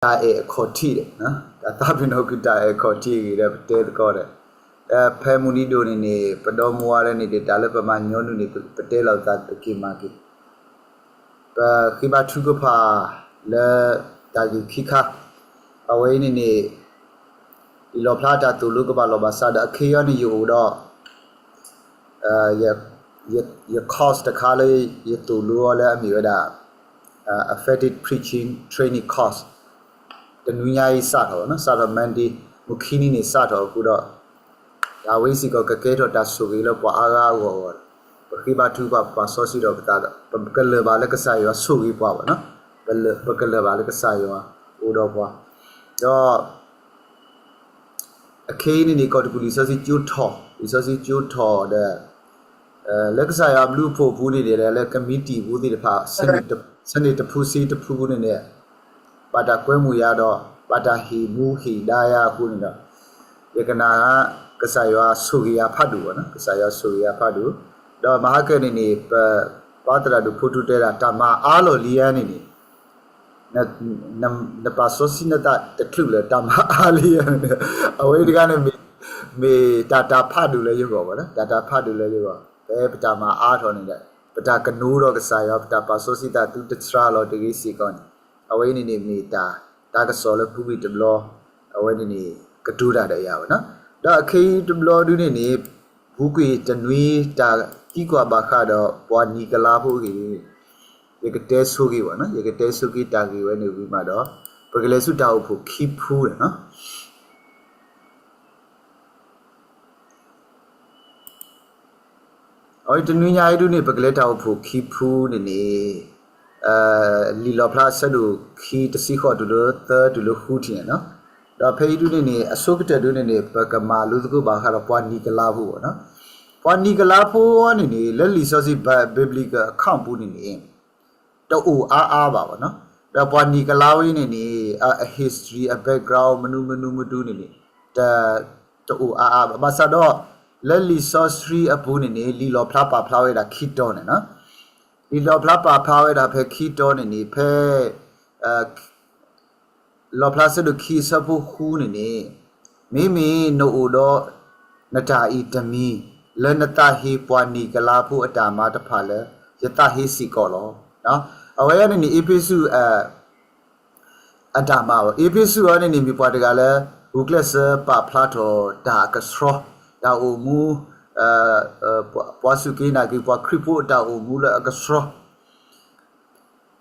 တၢ်အဲၣ်အခီၣ်ထံးဒီး တၢ်သးပ့ၤနီၣ်ကွံာ်တၢ်အဲၣ်အခီၣ်ထံးအဂ့ၢ်ဒီး ပတဲသကိးဒီး ဖဲမုၢ်နံၤဒိၣ်န့ၣ်န့ၣ် ပဒီမါဝၤဒဲးန့ၣ်ဒီး တၢ်လၢပမၤညီနုၢ်န့ၣ် ပတဲလီၤပသးက့ၤမၤက့ၤ ပဃ့ဘါထုကဖၣ်လၢတၢ်ဂ့ၢ်ခံခါ အဝဲအံၤန့ၣ်န့ၣ် လံာ်လီၣ်ဖျါတၢ်သိၣ်လိကဘၣ်လီၢ်ဘၣ်ဆၣ်ဒီး အခ့အံၤန့ၣ် ယအိၣ်ဒီး ယ course တခါလၢယသိၣ်လိအီၤလၢအမ့ၢ်ဝဲဒၣ် effective preaching training course တနွံညါအံၤစးထီၣ်ဘၣ်နီၤ စးထီၣ် Monday မုၢ်ခံနံၤန့ၣ်စးထီၣ်အဃိဒီး တၢ်ဝဲစ့ၢ်ကီးကကဲထီၣ်တၢ်ဆိၣ်ဂ့ၤလၢပှၤအါဂၤအဂီၢ်အဂီၢ်ဒီး ပဃ့ဘါထုကဖၣ်ပာ်စီဆှံဒီးပသးဒီး ပကလၢၤဘၣ်လၢကစၢ်ယွၤဆိၣ်ဂ့ၤပှၤဘၣ်နီၤ ပကလၢၤဘၣ်လၢကစၢ်ယွၤအိၣ်ဒီးပှၤ ဒီး အခ့အံၤန့ၣ်န့ၣ် ကီၢ်တကူၣ်လံာ်စီဆှံကၠိထီၣ် လံာ်စီဆှံကၠိထီၣ်ဒီး လၢကစၢ်ယွၤအဘျုးအဖှိၣ်အပူၤန့ၣ်ဒီး လၢကမံးတံာ်ဖိသ့ၣ်တဖၣ် ဆန့ၣ်တဖုစ့တဖုပူၤန့ၣ်န့ၣ် ဘၣ်တၢ်ကွဲမုာ်ယၤဒီး ဘၣ်တၢ်ဟ့ၣ်မူဟ့ၣ်ဒါယၤအဃိန့ၣ်ဒီး ယကနၣ် ကစၢ်ယွၤဆိၣ်ဂ့ၤယၤဖးဒိၣ်ဘၣ်နီၤ ကစၢ်ယွၤဆိၣ်ဂ့ၤယၤဖးဒိၣ် ဒီးမဟါကၢန့ၣ်န့ၣ် ပ ပှၤသရၣ်ဒိၣ်ဖိထူတဲဒၣ် တၢ်မၤအါလီၤလံယၤန့ၣ်န့ၣ် နပာ်စီဆှံနသးတချုးလၢတၢ်မၤအါလံယၤန့ၣ် အဝဲတဂၤန့ၣ် မ့ၢ်တၢ်တၢ်ဖးဒိၣ်လၢယဂီၢ်ဘၣ်နီၤ တၢ်တၢ်ဖးဒိၣ်လၢယဂီၢ် ဖဲပတၢ်မၤအါထီၣ်န့ၣ်ဒီး ပတၢ်ကနိဒီးကစၢ်ယွၤ ပတၢ်ပာ်စီဆှံသးသုတစှၤလီၤတဂ့ၤစ့ၢ်ကီးန့ၣ် အဝဲအံၤန့ၣ်န့ၣ် မ့ၢ်တၢ်တၢ်ကစီၣ်လၢပူၤကွံာ်တဘျီ အဝဲန့ၣ်န့ၣ် ကတိၤတၢ်ဒီးယၤဘၣ်နီၤ ဒီးအခ့အံၤတဘျီဒုန့ၣ်န့ၣ် ပူၤကွံာ်တနွံတၢ်သံကွၢ်ဘၣ်ဃးဒီး ပှၤနံၤကလါဖိအဂ့ၢ်န့ၣ် ယကတဲဆိက့ၤဘၣ်နီၤ ယကတဲဆိက့ၤတၢ်ဂ့ၢ်ဝဲန့ၣ်ဝံၤမးဒီး ပကလဲၤဆူတၢ်အိၣ်ဖှိၣ်ခံဖုန့ၣ်နီၤ အဝဲတနွံညါအံၤဒုန့ၣ် ပကလဲၤတၢ်အိၣ်ဖှိၣ်ခံဖုန့ၣ်န့ၣ် လံာ်လီၣ်ဖျါအဆၢဒိၣ်ခံတဆံဃိးတုၤလၢသၢတုၤလၢဃုထံၣ်န့ၣ်နီၤ ဒီးဖဲအံၤဒုန့ၣ်န့ၣ် အဆိကတၢၢ်ဒုန့ၣ်န့ၣ် ပကမၤလိသကိးဘၣ်ဃးဒီးပှၤနံၤကလါဖိဘၣ်နီၤ ပှၤနံၤကလါဖိအံၤန့ၣ်န့ၣ် လၢလံာ်စီဆှံ biblical account ပူၤန့ၣ်န့ၣ် တအိၣ်အါအါဘၣ်ဘၣ်နီၤ ဒီးပှၤနံၤကလါဝဲန့ၣ်န့ၣ် အ history အ background မနုၤမနုၤမနုၤန့ၣ်န့ၣ် တ တအိၣ်အါအါဘၣ် ဘၣ်ဆၣ်ဒီး လၢလံာ်စီဆှံအပူၤန့ၣ်န့ၣ် လံာ်လီၣ်ဖျါပာ်ဖျါဝဲဒၣ်ခံတီၤန့ၣ်နီၤ လံာ်လီၣ်ဖျါပာ်ဖျါဝဲဒၣ်ဖဲခံတီၤန့ၣ်န့ၣ် ဖဲ လီၣ်ဖျါဆၢဒိၣ်ခံအဆၢဖိဃုန့ၣ်န့ၣ် မ့မ့ၢ်နအိၣ်ဒီးနတၢ်အံၤတမံၤ လၢနသးဟ့ပှၤနံၤကလါဖိအတၢ်မၤတဖၣ်လၢ ယသးဟ့စ့ၢ်ကီးလီၤ. အဝဲန့ၣ်န့ၣ် အ့းဖ့းစူး အတၢ်မၤဘၣ်. အ့းဖ့းစူးအံၤန့ၣ်န့ၣ် မ့ၢ်ပှၤတဂၤလၢ ဂုာ်ကျဲးစၢးပာ်ဖျါထီၣ်တၢ်အကဆှီ, တၢ်အိၣ်မူ, ပှၤစူၢ်က့ၤနာ်က့ၤပှၤခရံာ်ဖိအတၢ်အိၣ်မူလၢအကဆှီ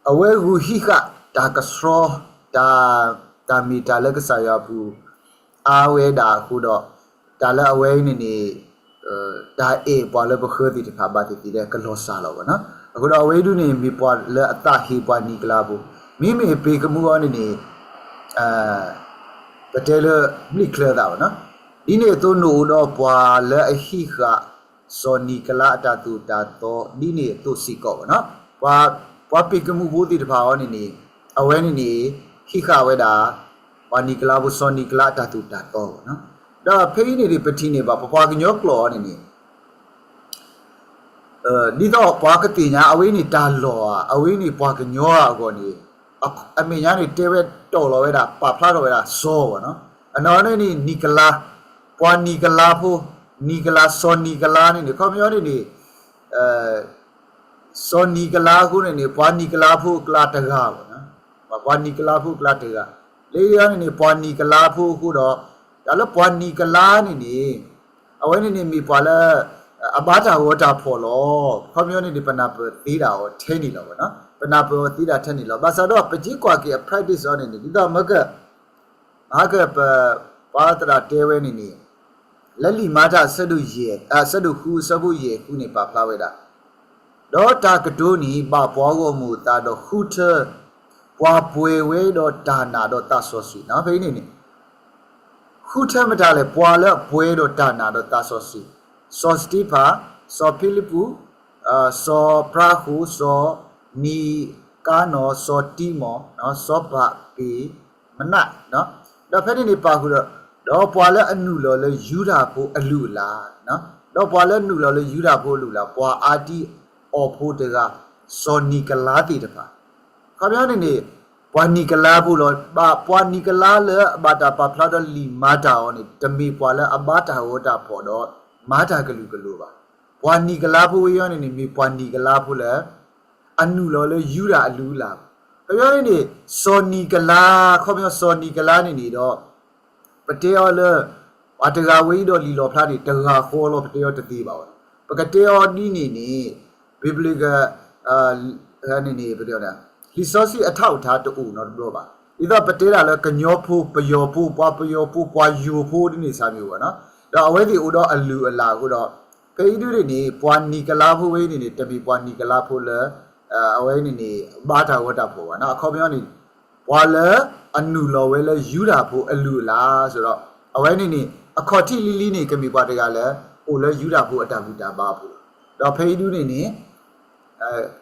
အဝဲဂုာ်ဟံးဃာ်တၢ်ကဆှီ, တၢ်, တၢ်မ့ၢ်တၢ်လၢကစၢ်ယွၤအပူၤ အါဝဲဒၣ်အဃိဒီး, တၢ်လၢအဝဲအံၤန့ၣ်န့ၣ်, တၢ်အဲၣ်ပှၤလၢပဃၢၤသ့ၣ်တဖၣ်ဘၣ်သ့ၣ်သ့ၣ်လၢကလီၤစၢ်လီၤဘၣ်နီၤ. အဃိဒီးအဝဲအံၤဒုန့ၣ် မ့ၢ်ပှၤလၢအသးဟ့ပှၤနံၤကလါဖိ, မ့မ့ၢ်ပ့ၤကမူအီၤန့ၣ်န့ၣ် ပတဲလၢဘျံၣ်ချၢသးဘၣ်နီၤ. ဒ်န့ၣ်အသိးနအိၣ်ဒီးပှၤလၢအဟံးဃာ် စီၤနံၤကလါအတၢ်သိၣ်တၢ်သီ ဒ်န့ၣ်အသိးစ့ၢ်ကီးဘၣ်နီၤ. ပှၤ, ပှၤပ့ၤကမူဖိသ့ၣ်တဖၣ်အံၤန့ၣ်န့ၣ်, အဝဲန့ၣ်န့ၣ်, ဟံးဃာ်ဝဲဒၣ် ပှၤနံၤကလါဖိ စီၤနံၤကလါအတၢ်သိၣ်တၢ်သီဘၣ်နီၤ. ဒီးဖဲအံၤန့ၣ်န့ၣ် ပထံၣ်န့ၢ်ဘၣ် ပပှၤကညီကျိာ်အံၤန့ၣ်န့ၣ် ဒ်သိးပှၤကသ့ၣ်ညါ အဝဲန့ၣ်တၢ်လီၢ်ဧါ, အဝဲန့ၣ်ပှၤကညီဧါအဂီၢ်န့ၣ်, အမဲာ်ညါန့ၣ်တဲဝဲတီၢ်လီၤဝဲဒၣ် ပာ်ဖျါထီၣ်ဝဲဒၣ်စီၤဘၣ်နီၤ. အနီၢ်န့ၣ်န့ၣ် နံၤကလါ, ပှၤနံၤကလါဖိ, နံၤကလါ စီၤနံၤကလါန့ၣ်န့ၣ် ခီပညီန့ၣ်န့ၣ် စီၤနံၤကလါအဃိန့ၣ်န့ၣ် ပှၤနံၤကလါဖိအကျါတဂၤဘၣ်နီၤ. ပှၤနံၤကလါဖိအကျါတဂၤ, လၢအံၤန့ၣ်န့ၣ် ပှၤနံၤကလါဖိအဃိဒီး, တၢ်လၢပှၤနံၤကလါန့ၣ်န့ၣ် အဝဲန့ၣ်န့ၣ်မ့ၢ်ပှၤလၢ အဘါတၢ်ဂီၤတၢ်ဖီၣ်လီၤ. ခီပညီန့ၣ်န့ၣ် ပနၢ်ပၢၢ်သ့ဒၣ်အီၤထဲန့ၣ်လီၤဘၣ်နီၤ. ပနၢ်ပၢၢ်အီၤသ့ဒၣ်ထဲန့ၣ်လီၤ. ဘၣ်ဆၣ်ဒီး ပက့ၤကွၢ်က့ၤအ practice အံၤန့ၣ်န့ၣ် ဒ်သိးမ့ၢ်က မဟါကၢ်ပ ပှၤသရၣ်တဲဝဲန့ၣ်န့ၣ်, လၢလံာ်မၤတၢ်အဆၢဒိၣ်ယဲၢ်, အဆၢဒိၣ်ဃု အဆၢဖိယဲၢ်ဃုန့ၣ် ပာ်ဖျါဝဲဒၣ်, ဒီးတၢ်ကတိၤန့ၣ် ဘၣ်ပှၤဂီၢ်မုၢ်အသးဒီးဃုထၢ ပှၤပှဲၤဝဲဒီးတၢ်နာ်ဒီးသးစီဆှံနီၤ. ဖဲအံၤန့ၣ်န့ၣ် ဃုထၢမတၤလဲၣ်, ပှၤလၢအပှဲၤဒီးတၢ်နာ်ဒီးသးစီဆှံ, စီၤစတ့ဖၣ်, စီၤဖံလံပူး, စီၤပြၤဃိၣ်, စီၤနံၤကါနီၢ်, စီၤတံမီၢ်, စီၤပၤပ့ၤမနၣ်, ဒီးဖဲန့ၣ်န့ၣ်ပာ်ဃုာ်ဒီး, ဒီးပှၤလၢအနုာ်လီၤလၢယူဒၤဖိအလုၢ်အလၢ်, ဒီးပှၤလၢအနုာ်လီၤလၢယူဒၤဖိအလုၢ်အလၢ်, ပှၤအါတံအီၣ်ဖိတဂၤ, စီၤနံၤကလါသ့ၣ်တဖၣ်, ခီပညီန့ၣ်န့ၣ် ပှၤနံၤကလါဖိလီၤ. ပှၤနံၤကလါလၢအဘၣ်တၢ်ပာ်ဖျါဒီးလံာ်မၤတၢ်အီၤန့ၣ် တမ့ၢ်ပှၤလၢအဘါတၢ်ဂီၤတၢ်ဖီၣ်ဒီး မၤတၢ်ကလုာ်ကလိၤဘၣ်. ပှၤနံၤကလါဖိဝဲအံၤန့ၣ်န့ၣ် မ့ၢ်ပှၤနံၤကလါဖိလၢ အနုာ်လီၤလၢယူဒၤအလုၢ်အလၢ်. ခီပညီန့ၣ်န့ၣ် စီၤနံၤကလါ, ခီပညီစီၤနံၤကလါန့ၣ်န့ၣ်ဒီး ပတဲအီၤလၢ ပှၤတဂၤဝဲအံၤဒီးလံာ်လီၣ်ဖျါန့ၣ် တဂၤဃီလီၤ ပတဲအီၤတသ့ဘၣ်ဝဲ. ပကတဲအီၤဒ်န့ၣ်န့ၣ် ဘံဘျုးက န့ၣ်န့ၣ် ပတဲအီၤ လံာ်စီဆှံအထးအိၣ်ထးတအိၣ်နီတဘျီဘၣ်. ဒ်သိးပတဲဒၣ်လၢကညီဖိ ပယီၤဖိ ပှၤပယီၤဖိ ပှၤယိၤဖိဒ်န့ၣ် စၢ်မံၤဝဲနီၤ. ဒီးအဝဲသ့ၣ်အိၣ်ဒီးအလုၢ်အလၢ်အဃိဒီး ဖဲအံၤဒုန့ၣ်န့ၣ် ပှၤနံၤကလါဖိဝဲအံၤန့ၣ်န့ၣ် တမ့ၢ်ပှၤနံၤကလါဖိလၢ အဝဲန့ၣ်န့ၣ် ဘါတၢ်ဂီၤတၢ်ဖီၣ်ဘၣ်နီၤ. အခီပညီန့ၣ် ပှၤလၢအနုာ်လီၤဝဲလၢယူဒၤဖိအလုၢ်အလၢ် ဆိုတော့ အဝဲန့ၣ်န့ၣ် အခီၣ်ထံးလံၤလံၤန့ၣ် ကမ့ၢ်ပှၤတဂၤလၢ အိၣ်လၢယူဒၤဖိအတၢ်ဘူၣ်တၢ်ဘါအပူၤလီၤ. ဒီးဖဲအံၤဒုန့ၣ်န့ၣ်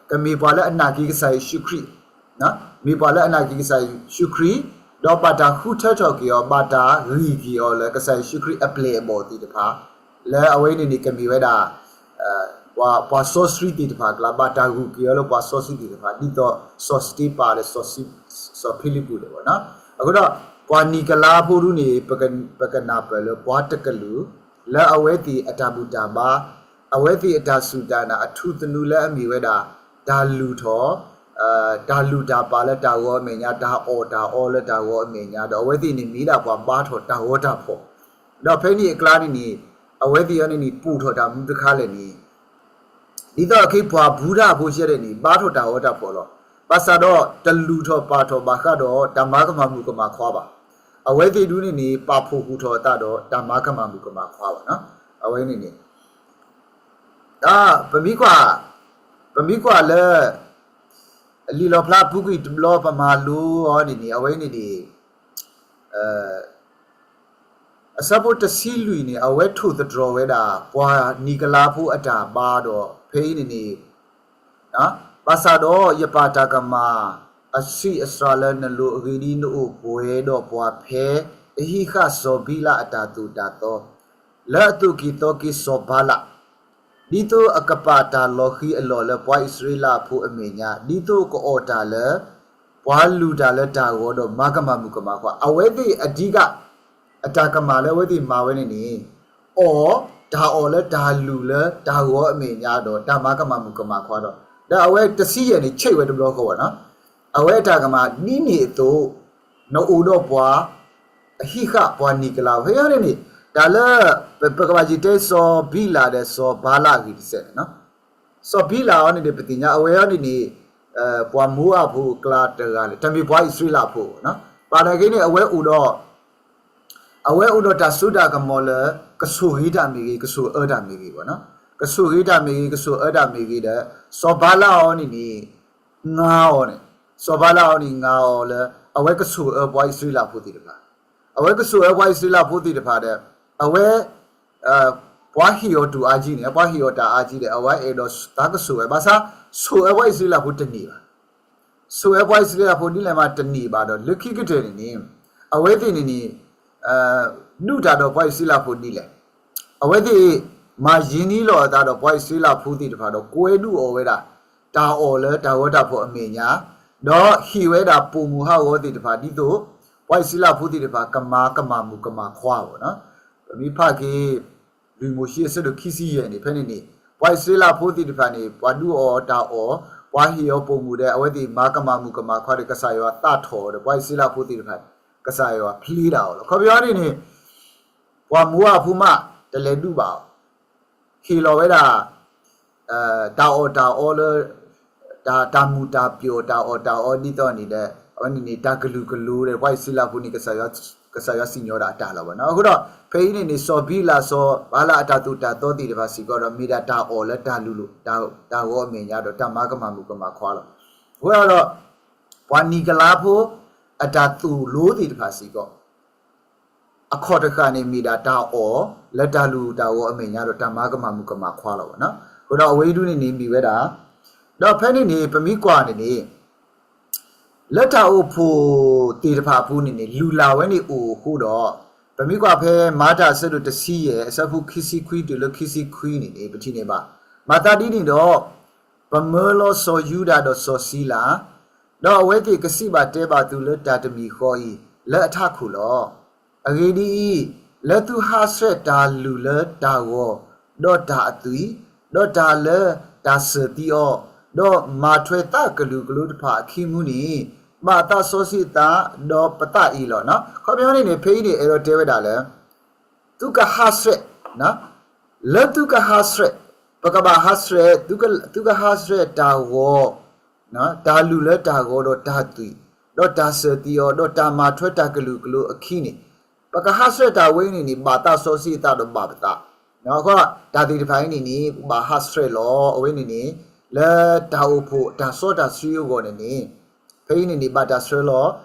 ကမ့ၢ်ပှၤလၢအနာ်က့ၤကစၢ်ယ့ၣ်ၡူးခရံာ်, မ့ၢ်ပှၤလၢအနာ်က့ၤကစၢ်ယ့ၣ်ၡူးခရံာ်, ဒီးဘၣ်တၢ်ဃုထၢထီၣ်က့ၤအီၤ ဘၣ်တၢ်ဂံၢ်က့ၤအီၤလၢကစၢ်ယ့ၣ်ၡူးခရံာ်အပျဲၢ်အဘီၣ်သ့ၣ်တဖၣ်, လၢအဝဲန့ၣ်န့ၣ် ကမ့ၢ်ဝဲဒၣ် ပှၤစီဆှံသ့ၣ်တဖၣ်အကျါ ဘၣ်တၢ်ဂုာ်က့ၤအီၤလၢပှၤစီဆှံသ့ၣ်တဖၣ် ဒ်သိးစီၤစတ့ပၤဒီး စီၤဖံလံးပူးန့ၣ်ဘၣ်နီၤ. အဃိဒီး ပှၤနံၤကလါဖိဒုန့ၣ် ပကနၢ်ပၢၢ်လၢပှၤတကလုာ် လၢအဝဲသ့ၣ်အတၢ်ဘူၣ်တၢ်ဘါ အဝဲသ့ၣ်အတၢ်စူၢ်တၢ်နာ်အထူသနူလၢအမ့ၢ်ဝဲဒၣ် တၢ်လုၢ်ထီၣ် တၢ်လုၢ်တၢ်ပာ်လၢတၢ်ဂီၤအမဲာ်ညါ တၢ်အီၣ်တၢ်အီလၢတၢ်ဂီၤအမဲာ်ညါ ဒီးအဝဲသ့ၣ်န့ၣ်မ့ၢ်ဒၣ်ပှၤဘါထီၣ်တၢ်ဂီၤတၢ်ဖီၣ်, ဒီးဖဲန့ၣ်အကျါန့ၣ်န့ၣ် အဝဲသ့ၣ်အံၤန့ၣ်န့ၣ် ပူၣ်ထီၣ်တၢ်မူတခါလဲၣ်န့ၣ် ဒ်သိးအက့ၤပှၤဘူၣ်တၢ်ဖိဆဲဒၣ်န့ၣ် ဘါထီၣ်တၢ်ဂီၤတၢ်ဖီၣ်လီၤ. ဘၣ်ဆၣ်ဒီးတလုၢ်ထီၣ်ပာ်ထီၣ်ဘၣ်ဃးဒီးတၢ်မၤကမၣ်မုၣ်ကမၣ်ခွါဘၣ်. အဝဲသ့ၣ်ဒုန့ၣ်န့ၣ် ပာ်ဖှိၣ်ဟူးထီၣ်အသးဒီးတၢ်မၤကမၣ်မုၣ်ကမၣ်ခွါဘၣ်နီၤ. အဝဲန့ၣ်န့ၣ် ပမ့ၢ်ကွၢ်, ပမ့ၢ်ကွၢ်လၢ လံာ်လီၣ်ဖျါအပူၤကွံာ်တဘျီ ပမၤလိအီၤန့ၣ်န့ၣ် အဝဲန့ၣ်န့ၣ် အဆၢဖိတဆံလွံၢ်န့ၣ် အဝဲထိၣ်သတြီၤဝဲဒၣ် ပှၤနံၤကလါဖိအတၢ်ဘါဒီး ဖဲအံၤန့ၣ်န့ၣ် ဘၣ်ဆၣ်ဒီးယပာ်တၢ်ကမၣ် အဆံးအစှၤလၢနလိၤ အဂ့ၢ်ဒ်အံၤ နအိၣ်ပှဲၤဒီးပှၤဖဲအဟံးဃာ်စီၤဘံလးအတၢ်သိၣ်တၢ်သီ လၢအသိးက့ၤသီက့ၤစီၤဘၤလး ဒ်သိးအကပာ်တၢ်လီၤဃံၤအလီၢ်လၢပှၤအံၣ်စရ့လးဖိအမဲာ်ညါ ဒ်သိးကအီၣ်တၢ်လၢ ပှၤလုၢ်တၢ်လၢတၢ်ဂီၤဒီးမၤကမၣ်မုၣ်ကမၣ်ခွါ အဝဲသ့ၣ်အဓိက အတၢ်ကမၣ်လၢအဝဲသ့ၣ်မၤဝဲန့ၣ်န့ၣ် အီၣ် တၢ်အီၣ်လၢတၢ်လုၢ်လၢတၢ်ဂီၤအမဲာ်ညါဒီးတၢ်မၤကမၣ်မုၣ်ကမၣ်ခွါဒီး ဒီးအဝဲတဆံယဲၢ်န့ၣ် ဆံးဝဲတဘျီဃီဘၣ်နီၤ အဝဲအတၢ်ကမၣ်ဒ်န့ၣ်အသိး နအိၣ်ဒီးပှၤ အဟံးဃာ်ပှၤနံၤကလါ ဖဲအံၤန့ၣ်န့ၣ် တၢ်လၢ ပကဘၣ်ယတဲစီၤဘံလးဒီးစီၤဘၤလးအဂ့ၢ်တစဲးန့ၣ်နီၤ စီၤဘံလးအံၤန့ၣ်န့ၣ် ပသ့ၣ်ညါအဝဲအံၤန့ၣ်န့ၣ် ပှၤမိၤအၤဖိအကျါတဂၤလၢ တမ့ၢ်ပှၤအံၣ်စရ့လးဖိနီၤ ဘၣ်နာ်က့န့ၣ် အဝဲအိၣ်ဒီး အဝဲအိၣ်ဒီးတၢ်စိတၢ်ကမီၤလၢ ကဆိၣ်ဂ့ၤတၢ်မ့ၢ်ဂ့ၤ ကဆိၣ်အၢတၢ်မ့ၢ်ဂ့ၤဘၣ်နီၤ ကဆိၣ်ဂ့ၤတၢ်မ့ၢ်ဂ့ၤ ကဆိၣ်အၢတၢ်မ့ၢ်ဂ့ၤဒီး စီၤဘၤလးအံၤန့ၣ်န့ၣ် ငါအီၤန့ၣ် စီၤဘၤလးအံၤန့ၣ် ငါအီၤလၢ အဝဲကဆိၣ်အၢပှၤအံၣ်စရ့လးဖိသ့ၣ်တဖၣ် အဝဲကဆိၣ်အၢပှၤအံၣ်စရ့လးဖိသ့ၣ်တဖၣ်ဒီး အဝဲ ပှၤဟ့ၣ်အီၤတူၢ်အါကံန့ၣ် ပှၤဟ့ၣ်အီၤတၢ်အါကံဒီး အဝဲအဲၣ်ဒိးသးကဆိၣ်ဝဲ ဘၣ်ဆၣ် ဆိၣ်အၢပှၤအံၣ်စရ့လးဖိတန့ၢ်ဘၣ် ဆိၣ်အၢပှၤအံၣ်စရ့လးဖိဒ်လဲၣ်မးတန့ၢ်ဘၣ်ဒီး လၢခံကတၢၢ်န့ၣ်န့ၣ် အဝဲသ့ၣ်န့ၣ်န့ၣ် ဒုးတၢ်ဒီးပှၤအံၣ်စရ့လးဖိဒ်လဲၣ် အဝဲသ့ၣ် မၤယံၤန့ၢ်လီၤအသးဒီးပှၤအံၣ်စရ့လးဖိသ့ၣ်တဖၣ်ဒီး ကွဲဒုးအီၣ်ဝဲဒၣ် တၢ်အီၣ်လၢတၢ်ဂီၤတၢ်ဖီၣ်အမဲာ်ညါ ဒီးဟ့ၣ်ဝဲဒၣ်ပိာ်မုၣ်ဟးဂီၤသ့ၣ်တဖၣ် ဒ်သိး ပှၤအံၣ်စရ့လးဖိသ့ၣ်တဖၣ် ကမၤကမၣ်မုၣ်ကမၣ်ခွါအဂီၢ်နီၤ ပမ့ၢ်ဖးက့ၤ လွံၢ်မိၤၡ့အဆၢဒိၣ်ခံဆံယဲၢ်န့ၣ် ဖဲန့ၣ်န့ၣ် ပှၤအံၣ်စရ့လးဖိသ့ၣ်တဖၣ်န့ၣ် ပှၤဒုးအီၣ်တၢ်အီၣ် ပှၤဟ့ၣ်အီၤပိာ်မုၣ်ဒီး အဝဲသ့ၣ်မၤကမၣ်မုၣ်ကမၣ်ခွါဒီး ကစၢ်ယွၤသးထီၣ်အီၤဒီး ပှၤအံၣ်စရ့လးဖိသ့ၣ်တဖၣ် ကစၢ်ယွၤဖျ့ဒၣ်အီၤလီၤ. ခီပညီန့ၣ်န့ၣ် ပှၤမိၤအၤဖိမး တလဲၤဒုးဘၣ်အီၤ ဟ့ၣ်လီၤဝဲဒၣ် တၢ်အီၣ်တၢ်အီလၢ တၢ်မုာ်တၢ်ပျီၣ်တၢ်အီၣ်တၢ်အီဒ်သိးန့ၣ်ဒီး အဝဲန့ၣ်န့ၣ် တၢ်ကလုာ်ကလိၤဒီး ပှၤအံၣ်စရ့လးဖိန့ၣ် ကစၢ်ယွၤစံၣ်ညီၣ်ဒၣ်အတၢ်လီၤဘၣ်နီၤ. အဃိဒီး ဖဲအံၤန့ၣ်န့ၣ် စီၤဘံလးစီၤဘၤလးအတၢ်သိၣ်တၢ်သီသ့ၣ်တဖၣ်စ့ၢ်ကီးဒီး မ့ၢ်ဒၣ်တၢ်အီၣ်လၢတၢ်လုၢ်လိာ် တၢ်ဂီၤအမဲာ်ညါဒီး တၢ်မၤကမၣ်မုၣ်ကမၣ်ခွါလီၤ. အဃိဒီး ပှၤနံၤကလါဖိ အတၢ်သိၣ်လိသ့ၣ်တဖၣ်စ့ၢ်ကီး အခီၣ်တဃၣ်န့ၣ်မ့ၢ်ဒၣ်တၢ်အီၣ်လၢတၢ်လုၢ်တၢ်ဂီၤအမဲာ်ညါဒီးတၢ်မၤကမၣ်မုၣ်ကမၣ်ခွါလီၤဘၣ်နီၤ. အဃိဒီးအဝဲအံၤဒုန့ၣ်န့ၣ်မ့ၢ်ဝဲဒၣ် ဒီးဖဲန့ၣ်န့ၣ် ပမ့ၢ်ကွၢ်န့ၣ်န့ၣ် လၢတၢ်အိၣ်ဖှိၣ်သ့ၣ်တဖၣ်အပူၤန့ၣ်န့ၣ် လုၢ်လၢ်ဝဲန့ၣ်အိၣ်အဃိဒီး ပမ့ၢ်ကွၢ်ဖဲမၤတၢ်အဆၢဒိၣ်တဆံယဲၢ် အဆၢဖိခံဆံခွံတုၤလၢခံဆံခွံန့ၣ်န့ၣ် ပထံၣ်န့ၢ်ဘၣ် မၤသးဒ်န့ၣ်ဒီး ပမၢလီၤစီၤယူဒၤဒီးစီၤစံလၤ ဒီးအဝဲသ့ၣ်ကစံးဘၣ်တဲဘၣ်သုလၢတၢ်တမံၤဃီအံၤ လၢအထးခိၣ်လီၤ. အဂ့ၢ်ဒ်အံၤ, လၢသုဟးဆှဲးတၢ်လုၢ်လၢတၢ်ဂီၤ, ဒီးတၢ်အသွံၣ်, ဒီးတၢ်လၢတၢ်စၢၢ်သံအီၤ, ဒီးမၤထွဲသးကလုာ်ကလိတဖၣ်အခံမူန့ၣ်, ဘၣ်သးစီဆှံသးဒီးပသးအံၤလီၤ. ခီပညီန့ၣ်န့ၣ် ဖဲအံၤန့ၣ် အဲၣ်ဒိးတဲဝဲဒၣ်လၢ သုကဟးဆှဲး, လၢသုကဟးဆှဲး, ပကဘၣ်ဟးဆှဲး, သုကဟးဆှဲးတၢ်ဂီၤ, တၢ်လုၢ်လၢတၢ်ဂီၤဒီးတၢ်သွံၣ်, ဒီးတၢ်စၢၢ်သံအီၤ, ဒီးတၢ်မၤထွဲတၢ်ကလုာ်ကလိအခံန့ၣ်, ပကဟးဆှဲးတၢ်ဝဲန့ၣ်န့ၣ် ဘၣ်သးစီဆှံသးဒီးဘၣ်ပသး, တၢ်သ့ၣ်တဖၣ်အံၤန့ၣ်န့ၣ် ဘၣ်ဟးဆှဲးလီၤ. အဝဲန့ၣ်န့ၣ် လၢတၢ်အိၣ်ဖှိၣ်တၢ်စီတၢ်ဆှံအဂီၢ်န့ၣ်န့ၣ်, ဖဲအံၤန့ၣ်န့ၣ် ဘၣ်တၢ်ဆှၢလီၤ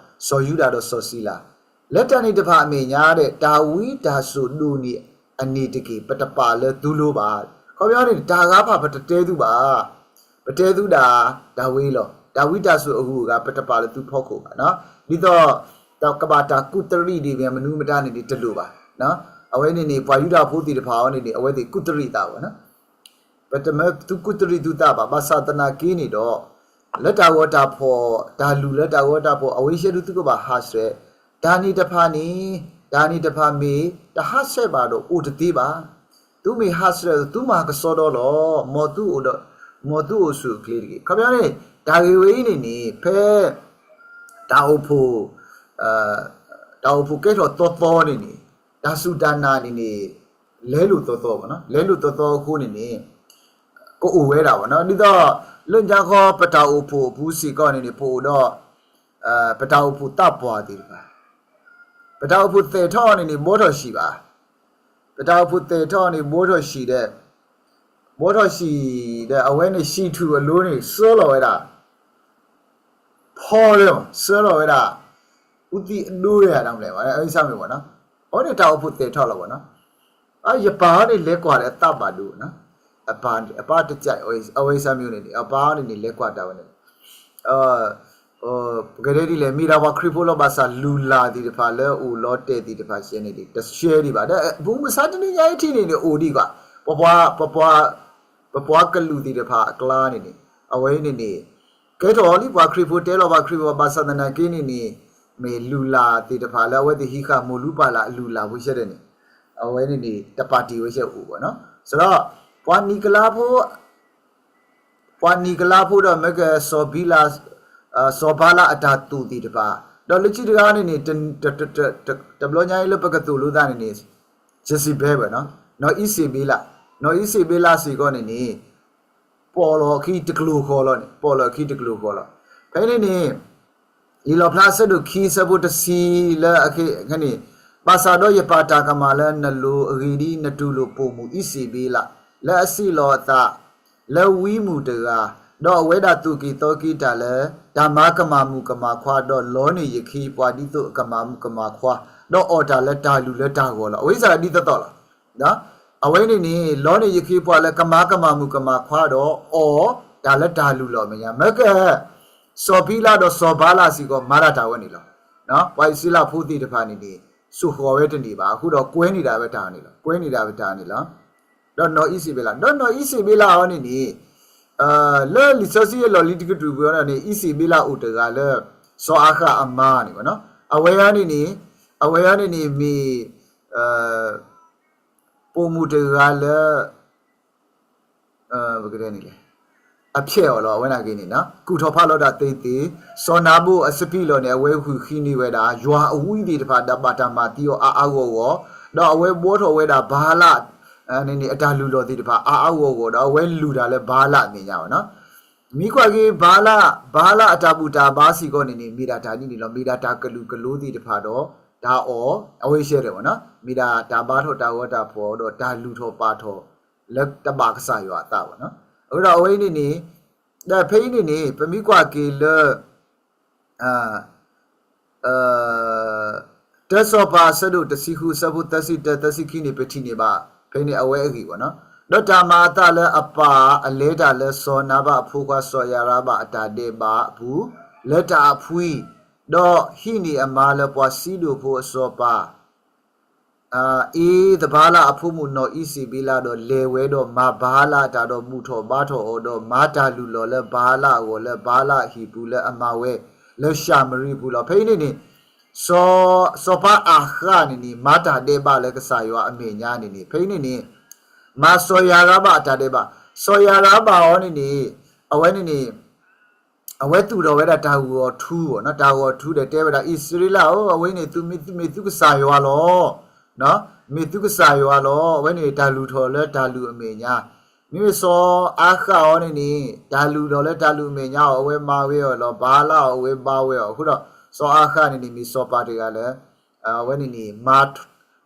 စီၤယူဒၤဒီးစီၤစံလၤ လၢတၢ်န့ၣ်တဖၣ်အမဲာ်ညါဒီး တၢ်ဝံတၢ်စိာ်ဒိၣ်န့ၢ်အန့ၣ်တက့ၢ်. ပတပာ်လၢသုလိဘၣ်. ခီပညီန့ၣ် တၢ်ဂၤဖၣ်ပတတဲသုဘၣ်. ပတဲသုဒၣ်တၢ်ဝဲလီၤ. တၢ်ဝံတၢ်စိာ်အဂုၤအဂၤ ပတပာ်လၢသုဖီခိၣ်ဘၣ်. ဒ်သိး ကဘၣ်တၢ်ကူးတရံးဒ်မ့ၢ်မနုၤမတၤန့ၣ်န့ၣ် တလိၣ်ဘၣ်. အဝဲန့ၣ်န့ၣ် ပှၤယူဒၤဖိသ့ၣ်တဖၣ်အံၤန့ၣ်န့ၣ် အဝဲသ့ၣ်ကူးတရံးသးဘၣ်. ပတမၢသုကူးတရံးသုသးဘၣ်. ဘၣ်ဆၣ်သနာ်က့န့ၣ်ဒီး လၢတၢ်ဂီၤတၢ်ဖီၣ်, တၢ်လုၢ်လၢတၢ်ဂီၤတၢ်ဖီၣ် အဝဲဆဲဒုးသုကဘၣ်ဟးဆှဲး, တၢ်န့ၣ်တဖၣ်န့ၣ်, တၢ်န့ၣ်တဖၣ်မ့ၢ်တဟးဆှဲးဘၣ်ဒီးအိၣ်တသ့ဘၣ်. သုမ့ၢ်ဟးဆှဲး သုမၤကဆှီဒီးလီၤ. မ်သုအိၣ်ဒီး, မ်သုအိၣ်ဆူၣ်အိၣ်ချ့တက့ၢ်. ခီပညီန့ၣ် တၢ်ဂ့ၢ်ဝဲအံၤန့ၣ်န့ၣ် ဖဲ တၢ်အိၣ်ဖှိၣ် တၢ်အိၣ်ဖှိၣ်ကဲထီၣ်သီသီန့ၣ်န့ၣ် တၢ်စူၢ်တၢ်နာ်န့ၣ်န့ၣ် လဲလိာ်သီသီဘၣ်. လဲလိာ်သီသီအဃိန့ၣ်န့ၣ် ကအိၣ်ဝဲဒၣ်ဘၣ်. ဒ်သိး လၢညါခီပတၢ်အိၣ်ဖှိၣ်အပူၤစ့ၢ်ကီးန့ၣ်န့ၣ် ပအိၣ်ဒီး ပတၢ်အိၣ်ဖှိၣ်သးပှၢ်သ့ၣ်တဖၣ်, ပတၢ်အိၣ်ဖှိၣ်သဲးထီၣ်န့ၣ်န့ၣ် ဘှီထီၣ်ဟံၣ်ဘၣ်. ပတၢ်အိၣ်ဖှိၣ်သဲးထီၣ်န့ၣ် ဘှီထီၣ်ဟံၣ်ဒီး, ဘှီထီၣ်ဟံၣ်ဒီး အဝဲန့ၣ်ဟံၣ်ထူၣ်အလိၤန့ၣ် ဆှၢလီၤဝဲဒၣ် ဖီလၢ ဆှၢလီၤဝဲဒၣ် အူသံအဒိယၤတၢ်မလဲၣ် အဝဲဆၢမုၢ်ဘၣ်နီၤ. အဝဲန့ၣ်တၢ်အိၣ်ဖှိၣ်သဲးထီၣ်လီၤဘၣ်နီၤ. ယပၢ်အီၤန့ၣ်လဲၤကွၢ်ဒီးအသးဘၣ်ဒိနီၤ. အပၢ်တကး အဝဲဆၢမုၢ်န့ၣ်န့ၣ် အပၢ်အီၤန့ၣ်န့ၣ် လဲၤကွၢ်တၢ်ဝဲန့ၣ် ပကတဲဒ်လဲၣ် မ့ၢ်ဒၣ်ပှၤခရံာ်ဖိလီၤ. ဘၣ်ဆၣ်လုၢ်လၢ်သ့ၣ်တဖၣ်လၢအိၣ်လီၤတဲာ်သ့ၣ်တဖၣ် ရှဲန့ၣ်န့ၣ် တရှဲဒံးဘၣ်. ဒီးပမုၢ်မဆါတနံၤညါအံၤထံၣ်န့ၣ်န့ၣ် အိၣ်ဒံးကွၢ် ပပှၤ ပပှၤကလုာ်သ့ၣ်တဖၣ်အကျါန့ၣ်န့ၣ် အဝဲန့ၣ်န့ၣ် ကဲထီၣ်လံ ပှၤခရံာ်ဖိတဲလီၤ ပှၤခရံာ်ဖိ ဘၣ်ဆၣ်သနာ်က့န့ၣ်န့ၣ် မ့ၢ်လုၢ်လၢ်သ့ၣ်တဖၣ်လၢအဝဲသ့ၣ်ဟံးဃာ်မိၢ်လူၤပၢ်လၢ်အလုၢ်လၢ်ဖိဆဲဒၣ်န့ၣ် အဝဲန့ၣ်န့ၣ် တပာ်တ့ၢ်ဝဲဆဲအိၣ်ဘၣ်နီၤ. စဒီး ပှၤနံၤကလါဖိ ပှၤနံၤကလါဖိဒီးမ့ၢ်ကစီၤဘံလး စီၤဘါလးအတၢ်သိၣ်သ့ၣ်တဖၣ် ဒီးလၢခံတဂၤန့ၣ်န့ၣ် တဘျီညါအံၤလၢပကသိၣ်လိသးန့ၣ်န့ၣ် Jezebel နီၤ နီၢ်အံၣ်စ့ဘ့လး နီၢ်အံၣ်စ့ဘ့လးစ့ၢ်ကီးန့ၣ်န့ၣ် ပိာ်လီၤအခံတကျိၤဃီလီၤန့ၣ် ပိာ်လီၤအခံတကျိၤဃီလီၤ. ဖဲန့ၣ်န့ၣ် လံာ်လီၣ်ဖျါအဆၢဒိၣ်ခံအဆၢဖိတဆံလၢအခဲန့ၣ် ဘၣ်ဆၣ်ဒီးယပာ်တၢ်ကမၣ်လၢနလိၤအဂ့ၢ်ဒ်အံၤ နတူၢ်လိာ်ပိာ်မုၣ်အံၣ်စ့ဘ့လး လၢအစံးလီၤအသး လၢဝံမုၣ်တဂၤ, ဒီးအဝဲဒၣ်သိၣ်က့ၤသီက့ၤတၢ်လၢ တၢ်မၤကမၣ်မုၣ်ကမၣ်ခွါ, ဒီးလီန့ၢ်ယခ့ယပှၤဒ်သိးအကမၣ်မုၣ်ကမၣ်ခွါ, ဒီးအီၣ်တၢ်လၢတၢ်လုၢ်လၢတၢ်ဂီၤလီၤ. အဝဲစ့ၢ်ဒ်သိးသိးလီၤ. အဝဲန့ၣ်န့ၣ် လီန့ၢ်ယခ့ယပှၤလၢကမၤကမၣ်မုၣ်ကမၣ်ခွါဒီးအီၣ်တၢ်လၢတၢ်လုၢ်လီၤအမဲာ်ညါ, မ့ၢ်က စီၤဘံလးဒီးစီၤဘါလးစ့ၢ်ကီး မၤဒၣ်တၢ်ဝဲန့ၣ်လီၤ. ပှၤအံၣ်စရ့လးဖိသ့ၣ်တဖၣ်န့ၣ်န့ၣ် စိာ်ဃီၤဝဲတန့ၢ်ဘၣ်, အဃိဒီးကွဲးန့ၢ်ဒၣ်ဝဲတၢ်န့ၣ်လီၤ. ကွဲးန့ၢ်ဒၣ်ဝဲတၢ်န့ၣ်လီၤ. ဒီးနီၢ်အံၣ်စ့ဘ့လး, ဒီးနီၢ်အံၣ်စ့ဘ့လးအီၤန့ၣ်န့ၣ် လၢလံာ်စီဆှံအလီၢ်လံၤတကတြူၢ်ပူၤအီၤန့ၣ် အံၣ်စ့ဘ့လးအိၣ်တဂၤလၢ စီၤအၤဃးအမါန့ၣ်ဘၣ်နီၤ. အဝဲအီၤန့ၣ်န့ၣ် အဝဲအီၤန့ၣ်န့ၣ်မ့ၢ် ပိာ်မုၣ်တဂၤလၢ ပကတဲန့ၣ်လဲၣ် အဖျဲၣ်အီၤလီၤ. အဝဲန့ၣ်က့ၤန့ၣ် ကူၣ်ထီၣ်ဖးလီၤတၢ်သ့သ့, စီၤနၤဘိၣ်အစပံးလီၢ်န့ၣ် အဝဲဂုာ်ဃံန့ၢ်ဝဲဒၣ် ယွၤအဝံသ့ၣ်တဖၣ် ဒီးဘၣ်တၢ်မၤသံအီၤအါအါဂီၢ်ဂီၢ်, ဒီးအဝဲဘှီထီၣ်ဝဲဒၣ်ဘၤလး န့ၣ်န့ၣ် အတၢ်လုၢ်လီၢ်သ့ၣ်တဖၣ်အါအါဂီၢ်ဂီၢ် ဒီးအဝဲလုၢ်တၢ်လၢဘၤလးအမဲာ်ညါဘၣ်နီၤ. မ့ၢ်ကွၢ်က့ၤဘၤလး, ဘၤလးအတၢ်ဘူၣ်တၢ်ဘါစ့ၢ်ကီးန့ၣ်န့ၣ် မ့ၢ်ဒၣ်တၢ်ဒ်န့ၣ်လီၤ. မ့ၢ်ဒၣ်တၢ်ကလုာ်ကလိသ့ၣ်တဖၣ်ဒီး တၢ်အီၣ် အဝဲဆဲဒၣ်ဘၣ်နီၤ. မ့ၢ်ဒၣ်တၢ်ဘါထီၣ်တၢ်ဂီၤတၢ်ဖီၣ်ဒီးတၢ်လုၢ်ထီၣ်ပာ်ထီၣ် လၢတဘၣ်ကစၢ်ယွၤအသးဘၣ်နီၤ. အဃိဒီးအဝဲအံၤန့ၣ်န့ၣ် ဒီးဖဲအံၤန့ၣ်န့ၣ် ပမ့ၢ်ကွၢ်က့ၤလၢ တၢစီၤပၤအဆၢဒိၣ်တဆံဃုအဆၢဖိသၢဆံတၢ သၢဆံခံန့ၣ် ပထံၣ်န့ၢ်ဘၣ် ဖဲန့ၣ်အဝဲအဂ့ၢ်ဘၣ်နီၤ. ဒီးတၢ်မၤအသးလၢအပၢ်အလဲၤတၢ်လၢစီၤနၤဘၣ်အဖိခွါစီၤယၤရဘၣ်အတၢ်ဒဲးဘးအပူၤ လၢတၢ်အဖှံ, ဒီးဟံးန့ၢ်အမါလၢပှၤစံဒိၣ်ဖိအစီၤပၤ အ အ့သဘၤလးအဖိမုၣ်နီၢ်အံၤစ့းဘ့လးဒီး လဲၤဝဲဒီးမၤဘၤလးအတၢ်ဒီးဘူၣ်ထီၣ်ဘါထီၣ်အီၤဒီး မၤတၢ်လုၢ်လီၢ်လၢဘၤလးအဂီၢ် လၢဘၤလးအဟံၣ်ပူၤလၢအမၤဝဲလၢၡၤမရံပူၤလီၤ. ဖဲအံၤန့ၣ်န့ၣ် စီၤ စီၤပၤအၤဃးန့ၣ်န့ၣ် မၤတၢ်ဒဲးဘးလၢကစၢ်ယွၤအမဲာ်ညါန့ၣ်န့ၣ် ဖဲအံၤန့ၣ်န့ၣ် မၤစီၤယၤရဘၣ်အတၢ်ဒဲးဘး, စီၤယၤရဘၣ်အီၤန့ၣ်န့ၣ် အဝဲန့ၣ်န့ၣ် အဝဲသူၣ်ထီၣ်ဝဲဒၣ်တၢ်ဂုၢ်အီၤထူအီၤ, တၢ်ဂုၢ်အီၤထူဒီးတဲဝဲဒၣ် အံၣ်စရ့လးဧၢ, အဝဲန့ၣ်သုမ့ၢ်သုကစၢ်ယွၤလီၤ. မ့ၢ်သုကစၢ်ယွၤလီၤ. အဝဲန့ၣ်တၢ်လုၢ်ထီၣ်လၢတၢ်လုၢ်အမဲာ်ညါ, မ့မ့ၢ်စီၤအၤဃးအီၤန့ၣ်န့ၣ် တၢ်လုၢ်ထီၣ်လၢတၢ်လုၢ်အမဲာ်ညါအီၤ အဝဲမၤဝဲအီၤလီၤ. ဘၤလးအီၤအဝဲဘါဝဲအီၤအဃိဒီး စီၤအၤဃးန့ၣ်န့ၣ် မ့ၢ်စီၤပၤတဂၤလၢ အဝဲန့ၣ်န့ၣ် မၤ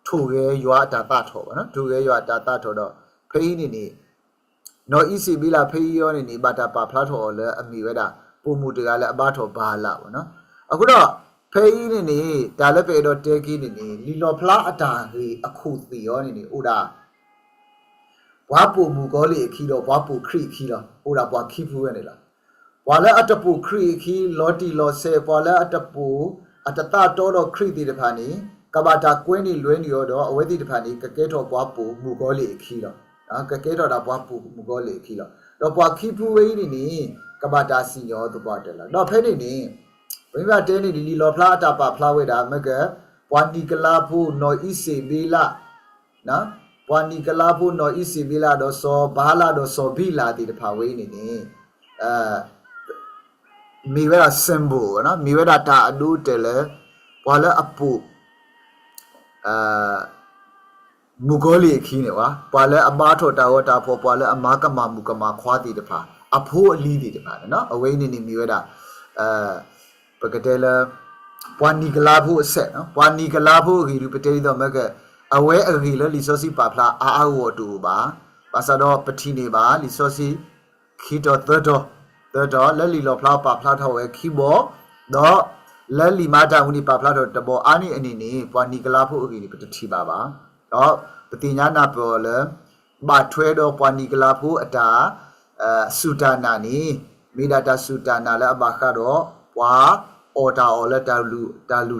ထိၣ်ဂဲၤယွၤအတၢ်သးထီၣ်, ထိၣ်ဂဲၤယွၤအတၢ်သးထီၣ်ဒီး ဖဲအံၤန့ၣ်န့ၣ် နီၢ်အံၤစ့းဘ့လးဖဲအံၤအီၤန့ၣ်န့ၣ် ဘၣ်တၢ်ပာ်ဖျါထီၣ်အီၤလၢအမ့ၢ်ဝဲဒၣ် ပိာ်မုၣ်တဂၤလၢအဘါထီၣ်ဘၤလးအီၤ. အဃိဒီး ဖဲအံၤန့ၣ်န့ၣ် တၢ်လၢပအဲၣ်ဒိးတဲက့ၤန့ၣ်န့ၣ် လံာ်လီၣ်ဖျါအတၢ်ဂ့ၢ်အခိၣ်သ့ၣ်အီၤန့ၣ်န့ၣ် အိၣ်ဒၣ် ပှၤပိာ်မုၣ်ကီၤလံၢ်အခံဒီးပှၤပိာ်ခရံာ်အခံလီၤ. အိၣ်ဒၣ်ပှၤခံဖုဝဲန့ၣ်လီၤ. ပှၤလၢအတပိာ်ခရံာ်အခံ လီၤတံၢ်လီၤဆဲး ပှၤလၢအတပိာ် အတသးတီဒီးခရံာ်သ့ၣ်တဖၣ်န့ၣ် ကဘၣ်တၢ်ကွဲန့ၢ်လွဲန့ၢ်အီၤဒီး အဝဲသ့ၣ်တဖၣ်န့ၣ် ကကဲထီၣ်ပှၤပိာ်မုၣ်ကီၤလံၢ်အခံလီၤ. ကကဲထီၣ်ဒၣ်ပှၤပိာ်မုၣ်ကီၤလံၢ်အခံလီၤ. ဒီးပှၤခံဖုဝဲအံၤန့ၣ်န့ၣ် ကဘၣ်တၢ်စံၣ်ညီၣ်အီၤသပှၢ်တၢၢ်လီၤ. ဒီးဖဲန့ၣ်န့ၣ် ပမ့ၢ်ဘၣ်တဲန့ၣ် လံာ်လီၣ်ဖျါအတၢ်ပာ်ဖျါဝဲဒၣ် မ့ၢ်က ပှၤနံၤကလါဖိနီၢ်အံၤစ့းဘ့လး ပှၤနံၤကလါဖိနီၢ်အံၤစ့းဘ့လးဒီးစီၤဘၤလးဒီးစီၤဘံလးသ့ၣ်တဖၣ်ဝဲအံၤန့ၣ်န့ၣ် မ့ၢ်ဝဲဒၣ် symbol မ့ၢ်ဝဲဒၣ်တၢ်အဒိအတဲာ်လၢ ပှၤလၢအပိာ် မုၣ်ကီၤလံၢ်အခံန့ၣ်ဘၣ်, ပှၤလၢအဘါထီၣ်တၢ်ဂီၤတၢ်ဖီၣ်, ပှၤလၢအမၤကမၣ်မုၣ်ကမၣ်ခွါသ့ၣ်တဖၣ် အဖိအလံၤသ့ၣ်တဖၣ်န့ၣ် အဝဲအံၤန့ၣ်န့ၣ်မ့ၢ်ဝဲဒၣ် ပကတဲလၢ ပှၤနံၤကလါဖိအဆဲး, ပှၤနံၤကလါဖိအဂ့ၢ်ဒုး ပတဲဒ်သိးမ့ၢ်က အဝဲအဂ့ၢ်လၢလံာ်စီဆှံပာ်ဖျါအါအါဂီၢ်ဂီၢ်တအိၣ်ဘၣ်. ဘၣ်ဆၣ်ဒီးပထံၣ်န့ၢ်ဘၣ် လံာ်စီဆှံ ခံတီၤသၢတီၤ, သၢတီၤ လၢလံာ်လီၣ်ဖျါပာ်ဖျါထီၣ်ဝဲခံဘီ, ဒီးလၢလံာ်မၤတၢ်မူန့ၣ် ပာ်ဖျါထီၣ်တဘီအါန့ၢ်အန့ၣ်န့ၣ် ပှၤနံၤကလါဖိအဂ့ၢ်န့ၣ် ပတထံၣ်ဘၣ်ဘၣ်. ဒီးပသ့ၣ်ညါနၢ်ပၢၢ်အီၤလၢ ဘၣ်ထွဲဒီးပှၤနံၤကလါဖိအတၢ် စူၢ်တၢ်နာ်န့ၣ် မ့ၢ်ဒၣ်တၢ်စူၢ်တၢ်နာ်လၢအဘၣ်ဃးဒီး ပှၤအီၣ်တၢ်အီၣ်လၢတၢ်လုၢ်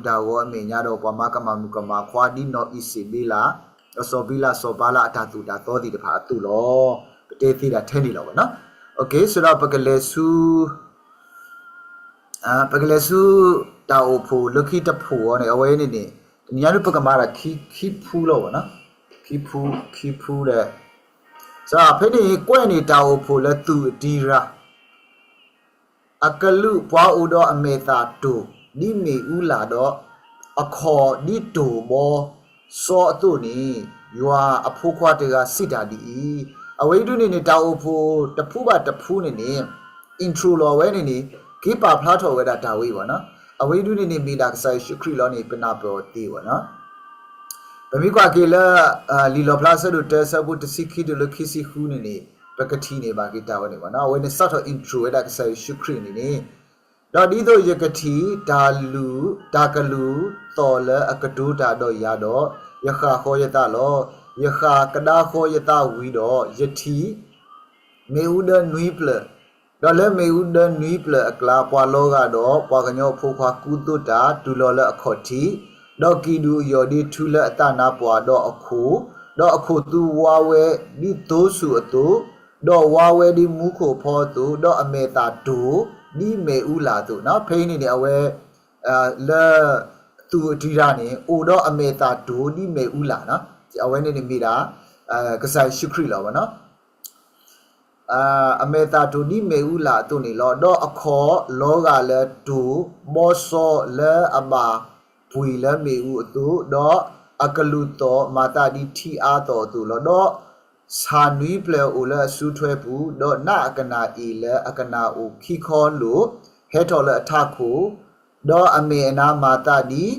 တၢ်ဂီၤအမဲာ်ညါဒီး ပှၤမၤကမၣ်မုၣ်ကမၣ်ခွါဒ်နီၢ်အံၤစ့းဘ့လး, ဒီးစီၤဘံလးစီၤဘၤလးအတၢ်သိၣ်တၢ်သီသ့ၣ်တဖၣ်အသိးလီၤ. ပတဲသ့ဒၣ်ထဲန့ၣ်လီၤဝဲနီၤ. အဃိဒီးပကလဲၤဆူ ပကလဲၤဆူ တၢ်အိၣ်ဖှိၣ်လၢခံတဖှိၣ်အီၤန့ၣ် အဝဲန့ၣ်န့ၣ် တနံၤညါဒုးပကမၤဒီးခံဖုလီၤဝဲနီၤ. ခံဖု ခံဖုဒီး ဖဲန့ၣ်ကွဲးန့ၢ်တၢ်အိၣ်ဖှိၣ်လၢသူၣ်အတံရၤ အကလုာ်ပှၤအိၣ်ဒီးအမဲာ်သၣ်တိၢ် ဒ်မ့ၣ်အူလၣ်ဒီး အခီၣ်ဒ်တိၢ်ဘီစီအသိးန့ၣ် ယွၤအဖိခွါတဂၤစံးတၢ်ဒ်အံၤ, အဝဲအံၤဒုးန့ၣ်န့ၣ် တၢ်အိၣ်ဖှိၣ်တဖုဘၣ်တဖုန့ၣ်န့ၣ် intro လီၤဝဲန့ၣ်န့ၣ် က့ၤပာ်ဖျါထီၣ်ဝဲဒၣ်တၢ်ဝဲအံၤဘၣ်နီၤ. အဝဲအံၤဒုးန့ၣ်န့ၣ် မ့ၢ်ဒၣ်ကစၢ်ယ့ၣ်ၡူးခရံာ်လီၤန့ၣ် ပနၢ်ပၢၢ်အီၤသ့ဘၣ်နီၤ. ပမ့ၢ်ကွၢ်က့ၤလၢ လံာ်လီၣ်ဖျါအဆၢဒိၣ်တၢ အဆၢဖိတဆံခံတုၤလၢခံဆံဃုန့ၣ်န့ၣ် ပကထံၣ်န့ၢ်ဘၣ်က့ၤတၢ်ဝဲန့ၣ်ဘၣ်နီၤ. အဝဲန့ၣ်စးထီၣ် intro ဝဲဒၣ်ကစၢ်ယ့ၣ်ၡူးခရံာ်န့ၣ်န့ၣ် ဒီးဒ်သိးယကထံၣ် တၢ်ကလုၢ်သီၣ်လၢအကတိၤတၢ်ဒီးယၤဒီး ယဃၣ်ဃီယသးလီၤ. ယဃၣ်ကဒါဃီယသးဝံၤဒီး ယထံၣ် မ့ၣ်အူဒၢနွံဖျၢၣ်, ဒီးလၢမ့ၣ်အူဒၢနွံဖျၢၣ်အကျါ ပှၤလီၤဂာ်ဒီးပှၤကညီအဖိခွါကူသိတၢ် တုၤလီၤလၢအခီၣ်ထံး, ဒီးကံၣ်ဒူၣ်အယီၢ်ဒ့ထူလၢအသးနါပှၢ်ဒီးအခိၣ်, ဒီးအခိၣ်သူဝါဝဲဒ်သိဆူၣ်အသိး, ဒီးဝါဝဲဒ်မူခိၣ်ဖီအသိး, ဒီးအမဲာ်သၣ်တိၢ်ဒ်မ့ၣ်အူလၣ်အသိးနီၤ. ဖဲအံၤန့ၣ်န့ၣ် အဝဲ လၢ သူၣ်အတံရၤန့ၣ် အိၣ်ဒီးအမဲာ်သၣ်တိၢ်ဒ်မ့ၣ်အူလၣ်နီၤ. အဝဲန့ၣ်န့ၣ်မ့ၢ်ဒၣ် ကစၢ်ယ့ၣ်ၡူးခရံာ်လီၤဝဲနီၤ. အမဲာ်သၣ်တိၢ်ဒ်မ့ၣ်အူလၣ်အသိးန့ၣ်လီၤ. ဒီးအခီၣ်လီၤဂာ်လၢတိၢ်ဘီစီလၢအဘၣ်ပှ့ၤလၢမ့ၣ်အူအသိး, ဒီးအကလုၢ်သီၣ်မၤသးဒ်ထံအါသီၣ်အသိးလီၤ. ဒီးဆၣ်နွံဖျၢၣ်အိၣ်လၢအစုထွဲပူၤ, ဒီးနးအကနၣ်အ့ၣ်လၢအကနၣ်အိၣ်ခံခီလိာ် ဟဲထီၣ်လၢအထးခိၣ်, ဒီးအမဲာ်အနါမၤသးဒ်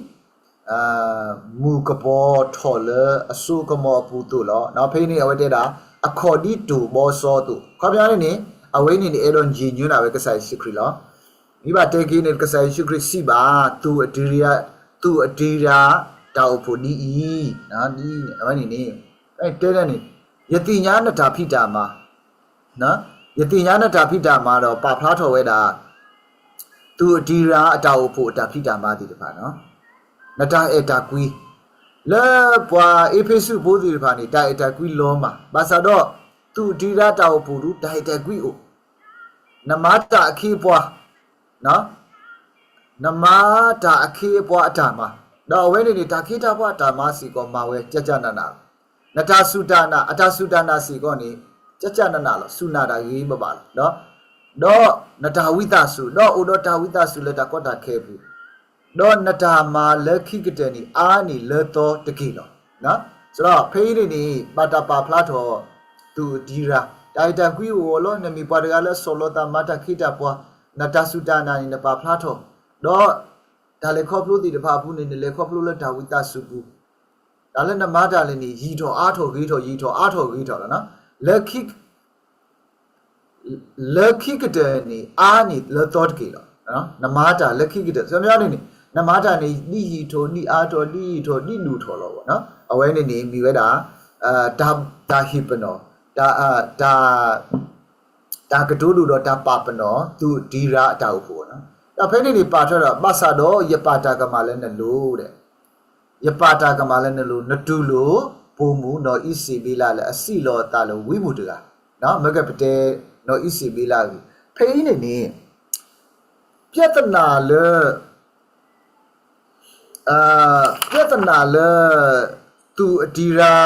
မုၢ်ကပီၤထီၣ်လၢအစိကမီၤအပူၤအသိးလီၤ. ဖဲအံၤန့ၣ် အဝဲတဲဒၣ် အခီၣ်ဒ်တိၢ်ဘီစီအသိး, ခီပညီန့ၣ်န့ၣ် အဝဲန့ၣ်န့ၣ် အဲၣ်ဒိးယံာ်ညွှန်းဒၣ်ဝဲကစၢ်ယ့ၣ်ၡူးခရံာ်လီၤ. မ့ၢ်ဘၣ်တဲက့ၤန့ၣ် ကစၢ်ယ့ၣ်ၡူးခရံာ်စံးဘၣ် သူၣ်အတံရၤ, သူၣ်အတံရၤ တၢ်အိၣ်ဖှိၣ်ဒ်အံၤ, ဒ်အံၤ, အဝဲန့ၣ်န့ၣ် တဲဒၣ်န့ၣ် ယသ့ၣ်ညါနတၢ်ဖံးတၢ်မၤ ယသ့ၣ်ညါနတၢ်ဖံးတၢ်မၤဒီး ပာ်ဖျါထီၣ်ဝဲဒၣ် သူၣ်အတံရၤအတၢ်အိၣ်ဖှိၣ်အတၢ်ဖံးတၢ်မၤသ့ၣ်တဖၣ်နီၤ, နတၢ်အဲၣ်တၢ်ကွံ, လၢပှၤအ့းဖ့းစူးဖိသ့ၣ်တဖၣ်န့ၣ် တၢ်အဲၣ်တၢ်ကွံလီၤမၢ်, ဘၣ်ဆၣ်ဒီး သူၣ်တံရါတၢ်အိၣ်ဖှိၣ်ဒုး တၢ်အဲၣ်တၢ်ကွံအိၣ်, နမၤတၢ်အခ့အပှၤ, နမၤတၢ်အခ့အပှၤအတၢ်မၤ, ဒီးအဝဲန့ၣ်န့ၣ် တၢ်ခ့တၢ်ပှၤအတၢ်မၤစ့ၢ်ကီး မၤဝဲကၠၢ်ကၠၢ်နးနးလီၤ. နတၢ်စူၢ်တၢ်နာ်, အတၢ်စူၢ်တၢ်နာ်စ့ၢ်ကီးန့ၣ် ကၠၢ်ကၠၢ်နးနးလီၤ, စူၢ်နာ်တၢ်ဂ့ၤဂ့ၤဘၣ်ဘၣ်လီၤ. ဒီးနတၢ်ဝံသးစူၤ, ဒီးအိၣ်ဒီးတၢ်ဝံသးစူၤလၢတၢ်ကီတၢ်ခဲအပူၤ, ဒီးနတၢ်မၤလၢခံကတၢၢ်န့ၣ် အါန့ၢ်လၢသီတက့ၢ်လီၤ. စံးဒီးဖဲအံၤန့ၣ်န့ၣ် ဘၣ်တၢ်ပာ်ဖျါထီၣ် သူၣ်တံရါ, တၢ်အဲၣ်တၢ်ကွံအိၣ်အီၤလီၤ. နမ့ၢ်ပှၤတဂၤလၢအဆီၣ်လီၤသးမၤတၢ်ခ့တၢ်ပှၤ, နတၢ်စူၢ်တၢ်နာ်န့ၣ် နပာ်ဖျါထီၣ်, ဒီးတၢ်လဲၤခီဖျိသ့ၣ်တဖၣ်အပူၤန့ၣ် နလဲၤခီဖျိလၢတၢ်ဝံသးစူၤပူၤ, တၢ်လၢနမၤတၢ်လဲၣ်န့ၣ် ယံာ်ထီၣ်အါထီၣ်ဂ့ၤထီၣ် ယံာ်ထီၣ်အါထီၣ်ဂ့ၤထီၣ်လီၤ. လၢခံ လၢခံကတၢၢ်န့ၣ် အါန့ၢ်လၢသီတက့ၢ်လီၤ. နမၤတၢ်လၢခံကတၢၢ် ဆၢမ့ၢ်န့ၣ်န့ၣ် နမၤတၢ်န့ၣ် ဒ်ယံာ်ထီၣ် ဒ်အါထီၣ် ဒ်ယံာ်ထီၣ် ဒ်ဒိၣ်ထီၣ်လီၤ. အဝဲန့ၣ်န့ၣ် မ့ၢ်ဝဲဒၣ် တၢ်ဟ့ၣ်ပနီၣ် တၢ် တၢ်ကတိၤဒိၣ်ဒီးတၢ်ပာ်ပနီၣ် သူၣ်တံရါအတၢ်အိၣ်ဖှိၣ်လီၤ. ဒီးဖဲန့ၣ်န့ၣ် ပာ်ထွဲဒီး ဘၣ်ဆၣ်ဒီးယပာ်တၢ်ကမၣ်လၢနလိၤဒီး ယပာ်တၢ်ကမၣ်လၢနလိၤ, နတူၢ်လိာ် ပိာ်မုၣ်နီၢ်အံၣ်စ့ဘ့လးလၢအစံၣ်လီၤအသးလၢဝံမုၢ်တဂၤ, မ့ၢ်ကပတဲ နီၢ်အံၣ်စ့ဘ့လးအဂ့ၢ်, ဖဲအံၤန့ၣ်န့ၣ် ပြဿနာလၢ ပြဿနာလၢ သူၣ်အတံရါ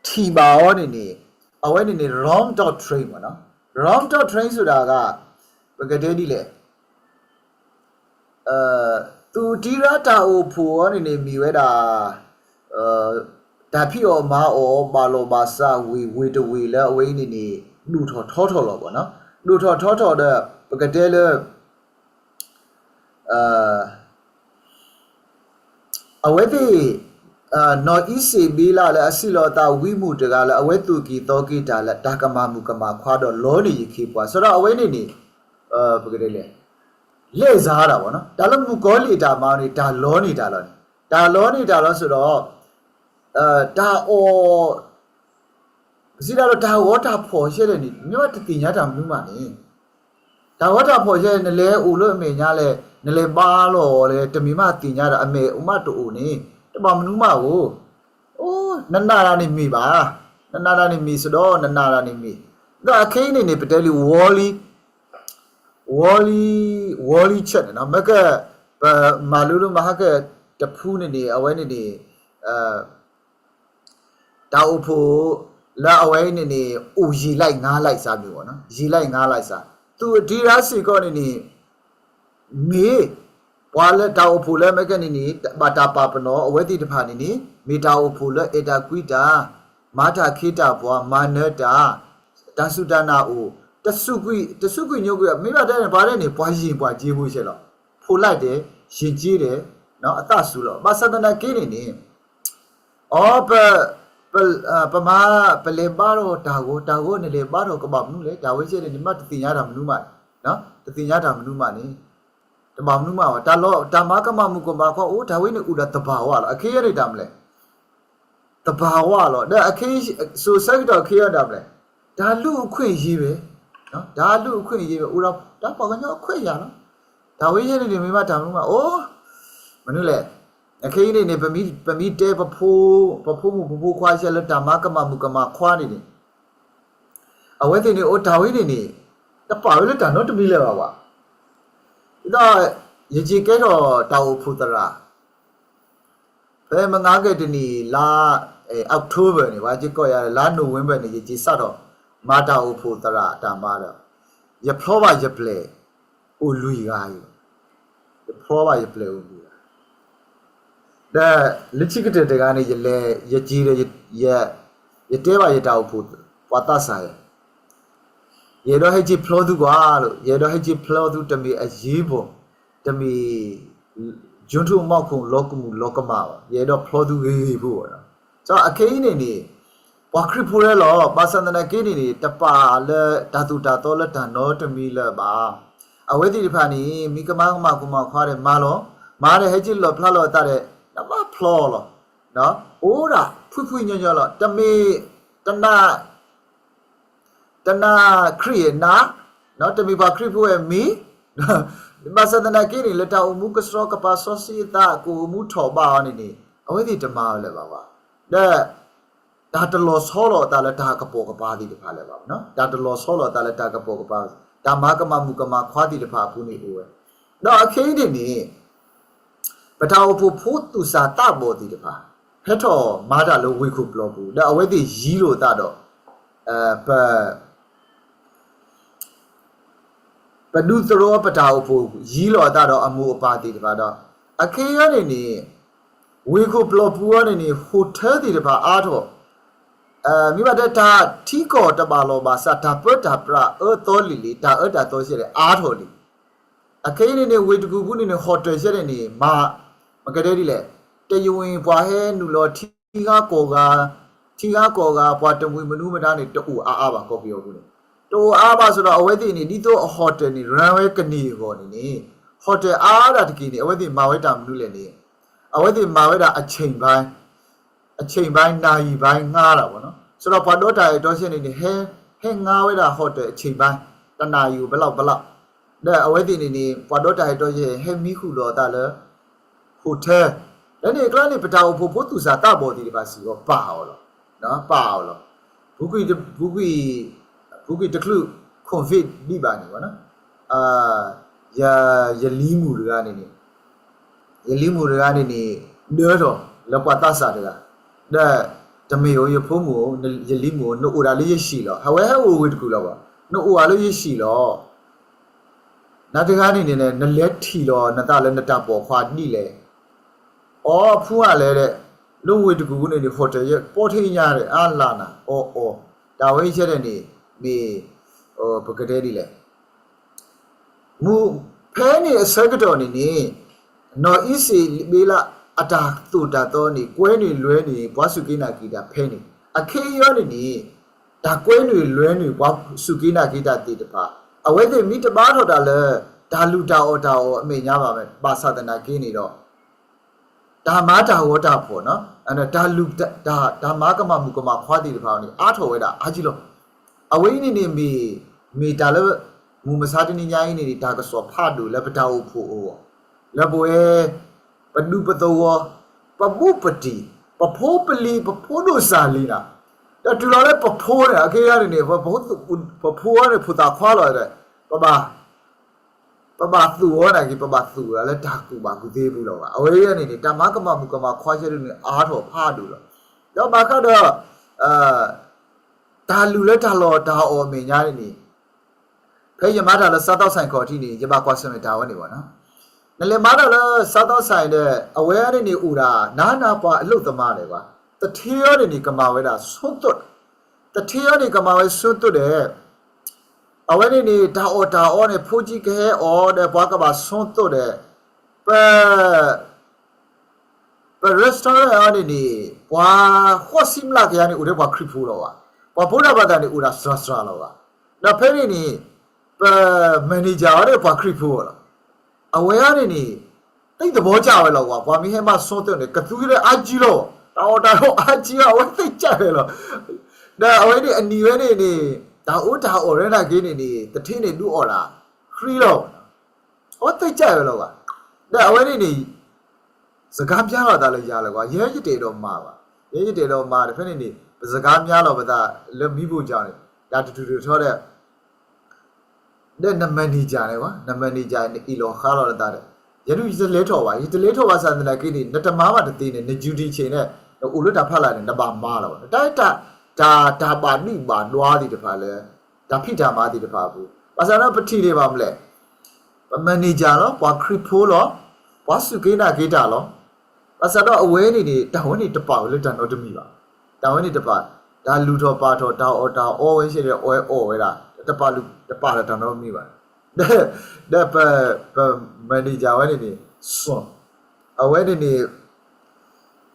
ထံၣ်ဘၣ်အီၤန့ၣ်န့ၣ် အဝဲန့ၣ်န့ၣ် wrong doctrine မ့ၢ်နီၤ, wrong doctrine ဆိုတာက ပကတဲဒ်လဲၣ်, သူၣ်တံရါတၢ်အိၣ်ဖှိၣ်အီၤန့ၣ်န့ၣ် မ့ၢ်ဝဲဒၣ် တၢ်ဖံးအီၣ်မၤအီၣ် ဘၣ်လီၢ်ဘၣ်စးဝ့ၢ်ဝ့ၢ်တဝ့ၢ်လၢအဝဲအံၤန့ၣ်န့ၣ် ဒိၣ်ထီၣ်ထီထီၣ်လီၤမ့ၢ်နီၤ, ဒိၣ်ထီၣ်ထီထီၣ်ဒီး ပကတဲလၢ အဝဲသ့ၣ် နီၢ်အံၣ်စ့ဘ့လးလၢအစံၣ်လီၤအသးဝံမုၢ်တဂၤလၢ အဝဲသူၣ်က့ၤသီက့ၤတၢ်လၢတၢ်ကမၤမုၣ်ကမၤခွါဒီးလီန့ၢ်ယခ့ပှၤ ဆိုတော့ အဝဲန့ၣ်န့ၣ် ပကတဲလဲၣ် လဲၤစါဒၣ်ဘၣ်နီၤ, တၢ်လၢမုၣ်ကီၤလံၢ်အတၢ်မၤန့ၣ် တၢ်လီန့ၢ်တၢ်လီၤန့ၣ်, တၢ်လီန့ၢ်တၢ်လီၤ ဆိုတော့ တၢ်အီၣ် ပစံးဒၣ်ဒီး တၢ်ဂီၤတၢ်ဖီၣ်ဆဲလဲၣ်န့ၣ် မ့ၢ်ဘၣ်တသ့ၣ်ညါတၢ်မနုၤမးန့ၣ်, တၢ်ဂီၤတၢ်ဖီၣ်ဆဲလဲၣ် နလဲၤအိၣ်လၢအမဲာ်ညါလဲၣ် နလဲၤဘါလီၤအီၤလဲၣ် တမ့ၢ်မးသ့ၣ်ညါဒီး အမဲာ်မးတအိၣ်န့ၣ် တဘၣ်မနုၤမးဧိၤ, အိ နနာ်တၢ်န့ၣ်မ့ၢ်ဘၣ်, နနာ်တၢ်န့ၣ်မ့ၢ်စ့ၢ်ဒီး နနာ်တၢ်န့ၣ်မ့ၢ်, ဒီးအခဲအံၤန့ၣ်န့ၣ် ပတဲလံ worldly, worldly, worldly church န့ၣ်နီၤ, မ့ၢ်က ပမၤလိဒိမၤဟါကတဖုန့ၣ်န့ၣ် အဝဲန့ၣ်န့ၣ် တၢ်အိၣ်ဖှိၣ်လၢအဝဲအံၤန့ၣ်န့ၣ် အိၣ်ယံာ်လိုက်ငါးလိုက်စးမ့ၢ်ဂ့ၤနီၤ, ယံာ်လိုက်ငါးလိုက်စး, သူၣ်အတံရါစ့ၢ်ကီးန့ၣ်န့ၣ် မ့ၢ်ပှၤလၢတၢ်အိၣ်ဖှိၣ်လၢအမဲာ်ညါန့ၣ်န့ၣ် ဘၣ်တၢ်ပာ်ပနီၣ်အဝဲသ့ၣ်တဖၣ်န့ၣ်န့ၣ် မ့ၢ်တၢ်အိၣ်ဖှိၣ်လၢအဲၣ်တၢ်ကွံတၢ်, မၤတၢ်ခ့တၢ်ပှၤ, မၤနၢၤတၢ်, တၢ်စူၢ်တၢ်နာ်အိၣ်, တစူၢ်ကွံာ်, တစူၢ်ကွံာ်ညိကွံာ်, မ့ၢ်ဘၣ်တဲန့ၣ် ပှၤတဲန့ၣ် ပှၤယဉ်ပှၤက့ဖိဆဲးလီၤ, ဖိလၢ်တဲ, ယဉ်ကျေးတယ်, အသးစူၤလီၤ, ဘၣ်ဆၣ်သနာ်က့န့ၣ်န့ၣ် အီ ပ ပမၤ ပလဲၤဘါထီၣ်တၢ်ဂီၤ, တၢ်ဂီၤန့ၣ်လဲၤဘါထီၣ်ကဘၣ်မနုၤလဲၣ်, တၢ်ဝဲဆဲးန့ၣ် နမ့ၢ်တသ့ၣ်ညါတၢ်မနုၤမး, တသ့ၣ်ညါတၢ်မနုၤမးန့ၣ် တဘၣ်မနုၤမးဘၣ်, တၢ်လီၤ တၢ်မၤကမၣ်မုၣ်ကမၣ်ခွါအိၣ် တၢ်ဝဲန့ၣ်အိၣ်ဒီးသဘာဝလီၤ, အခ့အံၤန့ၣ်တၢ်မနုၤလဲၣ် သဘာဝလီၤ, ဒီးအခ့အံၤ စိၤဆၢကတီၢ်အခ့အံၤဒၣ်မနုၤလဲၣ်, တၢ်လုၢ်အခွင့်အရေးပဲ, တၢ်လုၢ်အခွင့်အရေးပဲ, အိၣ်ဒီး တၢ်ပှၤကညီအခွင့်အရေးလီၤ, တၢ်ဝဲယဲန့ၣ်န့ၣ် မ့ၢ်မးတၢ်မနုၤမး အိၣ် မနုၤလဲၣ်, အခ့အံၤန့ၣ်န့ၣ် ပမ့ၢ် ပမ့ၢ်တဲပဖိ ပဖိမုၣ်ပဖိခွါဆဲးလၢတၢ်မၤကမၣ်မုၣ်ကမၣ်ခွါန့ၣ်န့ၣ် အဝဲသ့ၣ်န့ၣ် အိၣ်တၢ်ဝဲန့ၣ်န့ၣ် တပာ်ဝဲလၢတၢ်နီတမံၤလၢၤဘၣ်ဘၣ်, ဒ်သိး ယက့ၤကဲထီၣ်တၢ်အိၣ်ဖှိၣ်သရၣ် ဖဲမုၢ်ဂၤက့ၤတနံၤ လါ October န့ၣ် ပှၤက့ၤကိးယၤ လါ November န့ၣ် ယက့ၤစးထီၣ် မၤတၢ်အိၣ်ဖှိၣ်သရၣ်အတၢ်မၤဒီး ယဖျီဘၣ်ယပျဲၢ်အိၣ်လွံၢ်ဂၤအံၤ, ယဖျီဘၣ်ယပျဲၢ်အိၣ်လွံၢ်ဂၤ, ဒီးလၢခံကတၢၢ်တဂၤန့ၣ် ယလဲၤ ယက့ၤဒီး ယ ယတဲဘၣ်ယတၢ်အိၣ်ဖှိၣ် ပှၤသးစၢ်ယၤ ယအဲၣ်ဒိးဟဲက့ၤဖျီသုကွၢ်လီၤ, ယအဲၣ်ဒိးဟဲက့ၤဖျီသု တမ့ၢ်အရေးပေါ်, တမ့ၢ် ယိထူၣ်မီၢ်ခိၣ် လီၤကမူၣ်လီၤကမၣ်ဘၣ်, ယအဲၣ်ဒိးဖျီသုဂ့ၤဂ့ၤဖိဘၣ်နီၤ, ဒီးအခ့အံၤန့ၣ်န့ၣ် ပှၤခရံာ်ဖိလၢလီၤ, ဘၣ်ဆၣ်သနာ်က့န့ၣ်န့ၣ် တပာ်လၢတၢ်သိၣ်တၢ်သီလၢတၢ်နီတမံၤလၢၤဘၣ်, အဝဲသ့ၣ်တဖၣ်န့ၣ် မ့ၢ်ကမၤကမၣ်မုၣ်ကမၣ်ခွါဒီးမၤလီၤ, မၤဒီးဟဲက့ၤလီၣ်ဖျါလီၤအသးဒီး နဘၣ်ဖျီလီၤ, အိၣ်ဒၣ် ဖှံဖှံညီညီလီၤ, တမ့ၢ် တနာ် တနာ်ခရံာ်အနၢ်, တမ့ၢ်ပှၤခရံာ်ဖိဝဲမံၤ, ဘၣ်ဆၣ်သနာ်က့န့ၣ် လၢတၢ်အိၣ်မူကဆှီကပၤစီဆှံအသး ကအိၣ်မူထီၣ်ဘးအီၤန့ၣ်န့ၣ် အဝဲသ့ၣ်တမၤဝဲလၢၤဘၣ်ဘၣ်. ဒီး တၢ်တလီၤဆီလီၤအသးလၢတၢ်ကပိာ်ကပၤသ့ၣ်တဖၣ်လၢၤဘၣ်. တၢ်တလီၤဆီလီၤအသးလၢတၢ်ကပိာ်ကပၤ, တၢ်မၤကမၣ်မုၣ်ကမၣ်ခွါသ့ၣ်တဖၣ်အပူၤန့ၣ်အိၣ်ဝဲ. ဒီးအခဲအံၤန့ၣ်န့ၣ် ပတၢ်အိၣ်ဖှိၣ်ဖိသူၣ်စၢ်သးဘီၣ်သ့ၣ်တဖၣ် ဟဲထီၣ်မၤတၢ်လၢဝ့ၢ်ခိၣ်ပျီပူၤ ဒီးအဝဲသ့ၣ်ယံၤလိာ်သးဒီး ပ ပဒူသရိာ်ပတၢ်အိၣ်ဖှိၣ် ယံၤလိာ်အသးဒီးအမိၢ်အပၢ်သ့ၣ်တဖၣ်ဒီး အခဲအံၤန့ၣ်န့ၣ် ဝ့ၢ်ခိၣ်ပျီပူၤအံၤန့ၣ်န့ၣ် hotel သ့ၣ်တဖၣ်အါထီၣ်, မ့ၢ်ဘၣ်တဲတၢ်ထံကီၢ်တဘၣ်လီၢ်ဘၣ်စး တၢ်ပၢတၢ်ပြးအၢသီလံာ်လံာ် တၢ်အၢတၢ်သီဆဲးန့ၣ် အါထီၣ်လံ. အခဲအံၤန့ၣ်န့ၣ် ဝ့ၢ်တကူၣ်ပူၤန့ၣ်န့ၣ် hotel ဆဲးန့ၣ်န့ၣ် မၤ မကဒဲဒ်လဲၣ်, တယဝ့ၢ်ပှၤဟဲနုာ်လီၤထံဂၤကီၢ်ဂၤ, ထံဂၤကီၢ်ဂၤ ပှၤတမှံၤမနုၤမတၤန့ၣ် တအိၣ်အါအါဘၣ် ကီၢ်ပယီၤပူၤန့ၣ်, တအိၣ်အါအါဘၣ်ဆိုတော့ အဝဲသ့ၣ်န့ၣ် ဒ်သိးအ hotel န့ၣ် ရၢဝဲကန့ၢ်အဂီၢ်န့ၣ်န့ၣ် hotel အါဒၣ်တက့ၢ်န့ၣ် အဝဲသ့ၣ်မၤဝဲတၢ်မနုၤလဲၣ်န့ၣ်, အဝဲသ့ၣ်မၤဝဲဒၣ်အဆ့ၣ်ဘၣ် အဆ့ၣ်ဘၣ် နၣ်ရံၣ်ဘၣ် ငါး ဒၣ်ဘၣ်နီၤ, ဆိုတော့ပှၤဒီတၢ်အဲၣ်တီဆဲးန့ၣ်န့ၣ် ဟဲ ဟဲငါဝဲဒၣ် hotel အဆ့ၣ်ဘၣ် တနၣ်ရံၣ်အိၣ်ဘၣ်လီၤဘၣ်လီၤ, ဒီးအဝဲသ့ၣ်န့ၣ်န့ၣ် ပှၤဒီတၢ်အဲၣ်တီဆဲး ဟဲမံဃုာ်ဒီးအသးလၢ hotel, လၢန့ၣ်အကျါန့ၣ် ပတၢ်အိၣ်ဖှိၣ်ဖိသူၣ်စၢ်သးဘီၣ်သ့ၣ်တဖၣ်စ့ၢ်ကီးပာ်အီၤလီၤ, ပာ်အီၤလီၤ, ပူၤကွံာ်တချုး COVID ဒံးဘၣ်န့ၣ်ဘၣ်နီၤ, ယ ယလံၤမုၣ်တဂၤန့ၣ်န့ၣ် ယလံၤမုၣ်တဂၤန့ၣ်န့ၣ် ဒၢထီၣ်လၢပှၤသးစၢ်တဂၤ, ဒီး တမ့ၢ်ဧိၤ ယဖိမုၣ်ဧိၤ ယလံၤမုၣ်ဧိၤ နအိၣ်ဒၣ်လၢယဟံၣ်လီၤ, အဝဲဟဲအိၣ်ဝ့ၢ်တကူၣ်လီၤဘၣ်, နအိၣ်ဒၣ်လၢယဟံၣ်လီၤ, နၤတဂၤန့ၣ်န့ၣ် နလဲၤထံၣ်လီၤနသးလၢနတၢ်ပိာ်ခွါဒ်လဲၣ်, အီဖူအါလဲၣ်, လၢဝ့ၢ်တကူၣ်ပူၤန့ၣ်န့ၣ် hotel ယဲ ပိာ်ထံညါဒီး အါလၢနၤ အီအီ, တၢ်ဝဲအံၤဆဲးန့ၣ်န့ၣ် မ့ၢ် ပကတဲဒ်လဲၣ် မ့ၢ်ဖဲန့ၣ်အဆၢကတီၢ်န့ၣ်န့ၣ် နီၢ်အံၣ်စရ့လးအတၢ်သိၣ်တၢ်သီန့ၣ် ကွဲနုာ်လွဲနုာ် ပှၤစူၢ်က့ၤနာ်က့ၤတၢ်ဖဲန့ၣ်, အခဲအံၤအံၤန့ၣ်န့ၣ် တၢ်ကွဲနုာ်လွဲနုာ် ပှၤစူၢ်က့ၤနာ်က့ၤတၢ်သ့ၣ်တဖၣ် အဝဲသ့ၣ်မ့ၢ်တဘါထီၣ်တၢ်လၢ တၢ်လုၢ်တၢ်အီၣ်တၢ်အီအမဲာ်ညါဘၣ် ဘၣ်ဆၣ်သနာ်က့န့ၣ်ဒီး တၢ်မၤတၢ်ဂီၤတၢ်ဖှီၣ်နီၤ, တၢ်လုၢ် တၢ်မၤကမၣ်မုၣ်ကမၣ်ခွါသ့ၣ်တဖၣ်န့ၣ် အါထီၣ်ဝဲဒၣ်အါကံလီၤ. အဝဲအံၤန့ၣ်န့ၣ်မ့ၢ် မ့ၢ်တၢ်လၢ မုၢ်မဆါတနံၤညါအံၤန့ၣ်န့ၣ် တၢ်ကစီၣ်ဖးဒိၣ်လၢပတၢ်အိၣ်ဖှိၣ်အဂီၢ်, လၢပဝဲ ပဒူပသဝီ ပဘူးပတံၢ် ပဖိပလံၤ ပဖိဒိၣ်စၢ်လံနီၤ, ဒီးတုၤလီၤလၢပဖိန့ၣ် အခဲအံၤန့ၣ်န့ၣ် ပဖိန့ၣ် ဖိသၣ်ခွါလီၤဒီး ပဘၣ် ပဘၣ်သူၣ်အီၤနာ်က့ ပဘၣ်သူၣ်အီၤလၢတၢ်ကူၣ်ဘၣ်ကူၣ်သ့ပူၤလီၤဘၣ်. အဝဲအံၤန့ၣ်န့ၣ် တၢ်မၤကမၣ်မုၣ်ကမၣ်ခွါဆဲးဒုးန့ၣ် အါထီၣ်ဖးဒိၣ်လီၤ. ဒီးဘၣ်ဃးဒီး တၢ်လုၢ်လၢတၢ်လီၢ်တၢ်အီၣ်အမဲာ်ညါန့ၣ်န့ၣ် ဖဲယမၤတၢ်လၢ စားသောက်ဆိုင် ခီၣ်ထံးန့ၣ် ယဘၣ်ကွၢ်ဆၢၣ်မဲာ်တၢ်ဝဲန့ၣ်ဘၣ်နီၤ. နလဲၤမၤတၢ်လၢ စားသောက်ဆိုင် ဒီး အဝဲန့ၣ်န့ၣ်အိၣ်ဒၣ် နးနးပှၤအလုပ်သမား န့ၣ်ဘၣ်, သူဌေးအံၤန့ၣ်န့ၣ် ကမၤဝဲဒၣ် ဆွမ်းသွတ်, သူဌေးအံၤန့ၣ် ကမၤဝဲ ဆွမ်းသွတ် ဒီး အဝဲန့ၣ်န့ၣ် တၢ်အီၣ်တၢ်အီန့ၣ် ဖိကံကဟဲအီၣ်ဒီး ပှၤကဘၣ် ဆွမ်းသွတ် ဒီး ပ ပ restaurant အံၤန့ၣ်န့ၣ် ပှၤဃိးဆံမျးကယၤန့ၣ် အိၣ်ထဲပှၤခရံာ်ဖိလီၤဘၣ်. ပှၤဖိဒၣ်ဘၣ်သးန့ၣ် အိၣ်ဒၣ်စှၤစှၤလီၤဘၣ်. ဒီးဖဲန့ၣ်န့ၣ် ပ manager အံၤန့ၣ်ပှၤခရံာ်ဖိလီၤ. အဝဲအံၤန့ၣ်န့ၣ် သ့ၣ်သဘောကျဝဲလီၤဘၣ်. ပှၤမ့ၢ်ဟဲမၤ ဆွမ်းသွတ် န့ၣ် ကသူဝဲလၢအါကံလီၤ. တၢ်အီၣ်တၢ်အီအါကံလီၤ အဝဲသ့ၣ်ကၢ်ဝဲလီၤ. ဒီးအဝဲန့ၣ်အနံၤဝဲန့ၣ်န့ၣ် တၢ်အီၣ်တၢ်အီဝဲနာ်က့န့ၣ်န့ၣ် သူဌေးန့ၣ် ဒုးအီၣ်ဒၣ် free လီၤ. အဝဲသ့ၣ်ကၢ်ဝဲလီၤဘၣ်. ဒီးအဝဲန့ၣ်န့ၣ် စကားများလီၤသးလၢယၤလၢၤကွၢ်, ယဲယတအဲၣ်ဒိးမၤဘၣ်. ယဲယတအဲၣ်ဒိးမၤဒီး ဖဲန့ၣ်န့ၣ် ပစကားများလီၤပသးလၢမံဘိၣ်ကၠီန့ၣ် တၢ်တထူၣ်တထီဒီး ဒီးန manager န့ၣ်ကွၢ်, န manager နအ့ၣ်လိာ်ဃါလီၤနသးဒီး ယဒုးယတလဲၤထီၣ်ဘၣ်, ယတလဲၤထီၣ်ဘၣ်ဆၣ်သနာ်က့န့ၣ် နတမၤဘၣ်တသ့န့ၣ် န duty ဆ့ၣ်န့ၣ် နအိၣ်လၢတၢ်ဖီလာ်န့ၣ် နဘၣ်မၤလီၤဘၣ်. တၢ် တၢ် တၢ်ဘၣ်ဒုးဘၣ်ဒွါသ့ၣ်တဖၣ်လၢ တၢ်ဖံးတၢ်မၤသ့ၣ်တဖၣ်အပူၤ ဘၣ်ဆၣ်ဒီးပထံၣ်န့ၢ်ဘၣ်မနုၤလဲၣ် ပ manager လီၤ, ပှၤခရံာ်ဖိလီၤ, ပှၤစူၢ်က့ၤနာ်က့ၤတၢ်လီၤ. ဘၣ်ဆၣ်ဒီးအဝဲန့ၣ်န့ၣ် တၢ်ဝဲန့ၣ်တပာ်ဝဲလၢတၢ်နီတမံၤဘၣ်. တၢ်ဝဲန့ၣ်တပာ်, တၢ်လုၢ်ထီၣ်ပာ်ထီၣ် တၢ်အီၣ်တၢ်အီဝဲဆဲးဒီး အဝဲအီၣ်ဝဲဒၣ် တပာ်လုၢ် တပာ်လၢတၢ်နီတမံၤဘၣ်. ဒီး ဒီးပ ပ manager ဝဲန့ၣ်န့ၣ် စီၤ အဝဲန့ၣ်န့ၣ်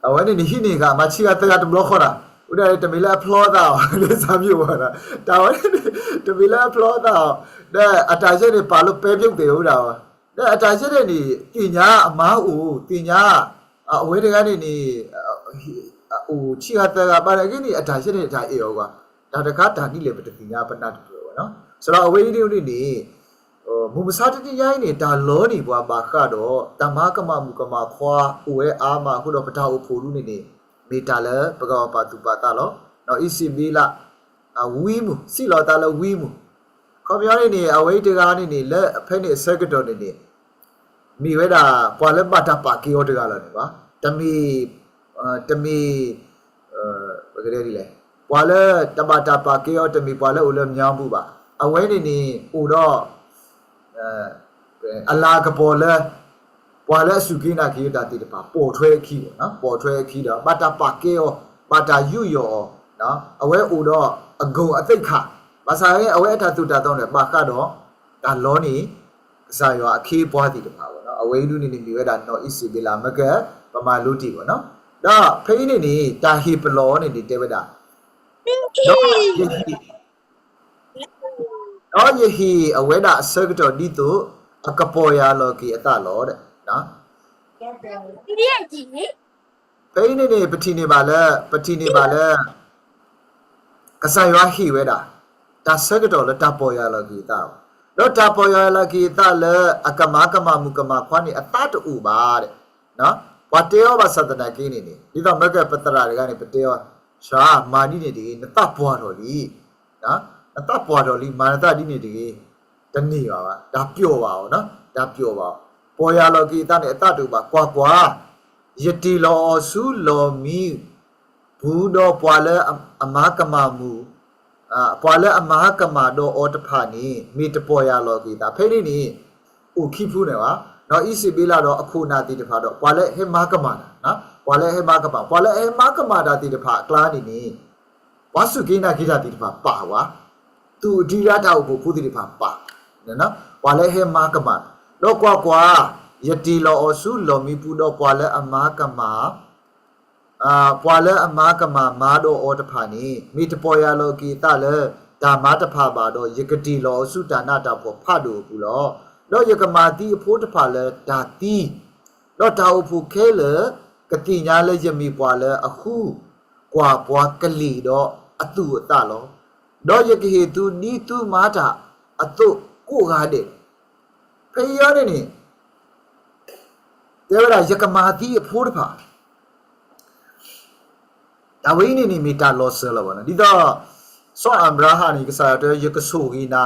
အဝဲန့ၣ်န့ၣ် ဟံးန့ၢ်ဃာ် မၤဆံးဂၤသၢဂၤတဘျီဃီနီၤ, အဃိဒၣ်တမ့ၢ်လၢအဖျီသးအီၤ လၢစၢ်မံအိၣ်ဘၣ်နီၤ, တၢ်ဝဲန့ၣ်န့ၣ် တမ့ၢ်လၢအဖျီသးအီၤ, ဒီးအတၢ်ဆဲးန့ၣ် ပာ်လၢပဲပြုတ် သ့ၣ်အိၣ်ဒၣ်ဝဲ, ဒီးအတၢ်ဆဲးန့ၣ်န့ၣ် သ့ၣ်ညါအမါအိၣ် သ့ၣ်ညါ အဝဲတဂၤန့ၣ်န့ၣ် အိၣ်ဆံးဂၤသၢဂၤဘၣ်နာ်က့န့ၣ် အတၢ်ဆဲးန့ၣ် တၢ်အဲၣ်အီၤကွၢ်, တၢ်တခါတၢ်ဒ်လဲၣ် ပတသ့ၣ်ညါ ပနၢ်တပၢၢ်ဘၣ်နီၤ, ဆိုတော့ အဝဲအံၤန့ၣ်န့ၣ် မုၢ်မဆါတနံၤညါအံၤန့ၣ် တၢ်လီန့ၢ်ပှၤဘၣ်ဃးဒီး တၢ်မၤကမၣ်မုၣ်ကမၣ်ခွါအိၣ်ဝဲအါမးအဃိဒီး ပတၢ်အိၣ်ဖှိၣ်ဒုန့ၣ်န့ၣ် မ့ၢ်တၢ်လၢပကဘၣ်ပာ်သူၣ်ပာ်သးလီၤ. နီၢ်အံၣ်စဘ့လး ဝံမုၢ် စံးလီၤသးလၢဝံမုၢ်, ခီပညီန့ၣ်န့ၣ် အဝဲအံၤတဂၤန့ၣ်န့ၣ် လၢဖဲန့ၣ်အဆၢကတီၢ်န့ၣ်န့ၣ် မ့ၢ်ဝဲဒၣ် ပှၤလၢဘၣ်တၢ်ပာ်ကဲအီၤတဂၤလီၤန့ၣ်ဘၣ်. တမ့ၢ် တမ့ၢ် ပကတဲဒ်လဲၣ်, ပှၤလၢတဘၣ်တၢ်ပာ်ကဲအီၤ တမ့ၢ်ပှၤလၢအိၣ်လၢမၠါဘူၣ်ဘၣ်. အဝဲန့ၣ်န့ၣ် အိၣ်ဒီး အလၤကပီၤလၢ ပှၤလၢအစူၢ်က့ၤနာ်က့ၤတၢ်သ့ၣ်တဖၣ် ပိာ်ထွဲအခံ, ပိာ်ထွဲအခံဒီး ဘၣ်တၢ်ပာ်ကဲအီၤ, ဘၣ်တၢ်ယူးယီၣ်အီၤ, အဝဲအိၣ်ဒီးအဂုဏ်အသိက္ခာ, ဘၣ်ဆၣ်အဝဲအတၢ်သိၣ်တၢ်သီန့ၣ် ဘၣ်ဃးဒီး တၢ်လီန့ၢ် ကစၢ်ယွၤအခ့အပှၤသ့ၣ်တဖၣ်, အဝဲအံၤဒုန့ၣ်န့ၣ် မ့ၢ်ဝဲဒၣ်နီၢ်အံၣ်စဘ့လး မ့ၢ်က ပမၤလိတ့ၢ်ဘၣ်နီၤ. ဒီးဖဲအံၤန့ၣ်န့ၣ် တၢ်ဟ့ၣ်ပလီၢ်အီၤန့ၣ်န့ၣ် တဲဝဲဒၣ် ဒီးယဟ့ၣ် ဒီးယဟ့ၣ်အဝဲဒၣ်အဆၢကတီၢ်ဒ်သိး အကပီၢ်ယၢ်လီၤက့ၤအသးလီၤ. ဖဲအံၤန့ၣ်န့ၣ် ပထံၣ်န့ၢ်ဘၣ်လၢ ပထံၣ်န့ၢ်ဘၣ်လၢ ကစၢ်ယွၤဟ့ၣ်ဝဲဒၣ် တၢ်ဆၢကတီၢ်လၢတၢ်ပီၢ်ယၢ်လီၤက့ၤအသး, ဒီးတၢ်ပီၢ်ယၢ်လီၤက့ၤအသးလၢအကမၤကမၣ်မုၣ်ကမၣ်ခွါန့ၣ် အသးတအိၣ်ဘၣ်ဒီး ပှၤတဲအီၤဘၣ်ဆၣ်သနာ်က့န့ၣ်န့ၣ် ဒ်သိးမ့ၢ်ကဲပသရၣ်တဂၤန့ၣ် ပတဲအီၤ ဆရာ မၤဒ်န့ၣ်တဂ့ၤ, နသးပှၢ်ထီၣ်လံ, နသးပှၢ်ထီၣ်လံ, မၤနသးဒ်န့ၣ်တဂ့ၤ, တန့ၢ်ဘၣ်ဘၣ်, တၢ်ပျီၣ်ဘၣ်အီၤ, တၢ်ပျီၣ်ဘၣ်အီၤ, ပီၢ်ယၢ်လီၤက့ၤအသးန့ၣ် အသးတအိၣ်ဘၣ်, ကွၢ်ကွၢ်, ယတ့ၢ်လီၤအီၤဆူလီၢ်မံ ပူၤဒီးပှၤလၢအမၤကမၣ်မုၣ်, ပှၤလၢအမၤကမၣ်ဒီးအီၤတဖၣ်န့ၣ် မ့ၢ်တပီၢ်ယၢ်လီၤက့ၤအသး, ဖဲန့ၣ်န့ၣ် အိၣ်ခံဖုန့ၣ်ဘၣ်, နီၢ်အံၣ်စဘ့လးဒီးအခိၣ်နၢ်သ့ၣ်တဖၣ်ဒီး ပှၤလၢအဟဲမၤကမၣ်တၢ်, ပှၤလၢအဟဲမၤကမၣ်, ပှၤလၢအဟဲမၤကမၣ်တၢ်သ့ၣ်တဖၣ်အကျါန့ၣ်န့ၣ် ပှၤစူၢ်က့ၤနာ်က့ၤတၢ်သ့ၣ်တဖၣ်ပာ်ဝဲ, သူၣ်အုးသံအုးတၢ်အိၣ်ဖှိၣ်ဖိသ့ၣ်တဖၣ်ပာ်, ပှၤလၢအဟဲမၤကမၣ်, ဒီးကွၢ်ကွၢ်, ယတ့ၢ်လီၤအီၤဆူလီၢ်မံပူၤဒီးပှၤလၢအမၤကမၣ် ပှၤလၢအမၤကမၣ်မၤဒီးအီၤတဖၣ်န့ၣ် မ့ၢ်တပီၢ်ယၢ်လီၤက့ၤအသးလၢတၢ်မၤတဖၣ်ဘၣ်ဒီး ယကတ့ၢ်လီၤအီၤဆူတၢ်နးတၢ်ဖှီၣ်ဖးဒိၣ်အပူၤလီၤ. ဒီးယကမၤသံအဖိတဖၣ်လၢတၢ်သံ, ဒီးတၢ်အိၣ်ဖှိၣ်ခဲလၢာ် ကသ့ၣ်ညါလၢယမ့ၢ်ပှၤလၢအဃုကွၢ်ပှၤကလ့ၢ်ဒီးအသူၣ်အသးလီၤ. ဒီးယကဟ့ၣ်သုဒ်သုမၤတၢ်အသိးကိးဂၤဒဲးလီၤ. ဖဲအံၤန့ၣ်န့ၣ် တဲဝဲဒၣ် ယကမၤသံအဖိတဖၣ် တၢ်ဝဲအံၤန့ၣ်န့ၣ် မ့ၢ်တၢ်လီၤစၢၤလီၤဘၣ်နီၤ. ဒ်သိး စီၤအၤဘြၤဟၣ်န့ၣ် ကစၢ်ယွၤတဲ ယကဆိၣ်ဂ့ၤနၤ,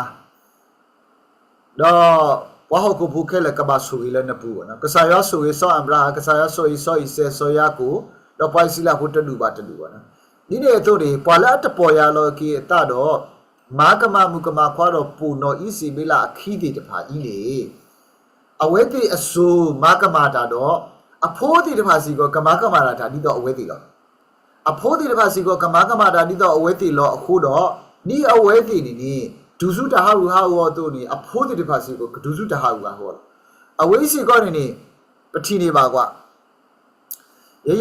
ဒီးပှၤဟီၣ်ခိၣ်ဖိခဲလၢာ်ကဘၣ်ဆိၣ်ဂ့ၤလၢနပူၤဘၣ်နီၤ. ကစၢ်ယွၤဆိၣ်ဂ့ၤစီၤအၤဘြၤဟၣ်, ကစၢ်ယွၤဆိၣ်ဂ့ၤစီၤအံၤစဲး, စီၤယၤကိာ်, ဒီးပှၤအံၣ်စရ့လးဖိတဒူၣ်ဘၣ်တဒူၣ်ဘၣ်နီၤ. ဒ်န့ၣ်အသိးန့ၣ် ပှၤလၢအတပီၢ်ယၢ်လီၤက့ၤအသးဒီး မၤကမၣ်မုၣ်ကမၣ်ခွါဒီးပိာ်နီၢ်အံၣ်စဘ့လးအခံသ့ၣ်တဖၣ်အံၤန့ၣ် အဝဲသ့ၣ်အစိၤမၤကမၣ်တၢ်ဒီး အဖိသ့ၣ်တဖၣ်စ့ၢ်ကီး ကမၤကမၣ်တၢ်ဒ်သိးအဝဲသ့ၣ်လီၤ. အဖိသ့ၣ်တဖၣ်စ့ၢ်ကီးကမၤကမၣ်တၢ်ဒ်သိးအဝဲသ့ၣ်လီၤအဃိဒီး ဒ်အဝဲသ့ၣ်န့ၣ်န့ၣ် တုၤဆူတၢ်ဟးဂူာ်ဟးဂီၤအသိးန့ၣ် အဖိသ့ၣ်တဖၣ်စ့ၢ်ကီး ကတုၤဆူတၢ်ဟးဂူာ်ဟးဂီၤလီၤ. အဝဲအံၤစ့ၢ်ကီးန့ၣ်န့ၣ် ပထံၣ်န့ၢ်ဘၣ်ကွၢ် ယဲ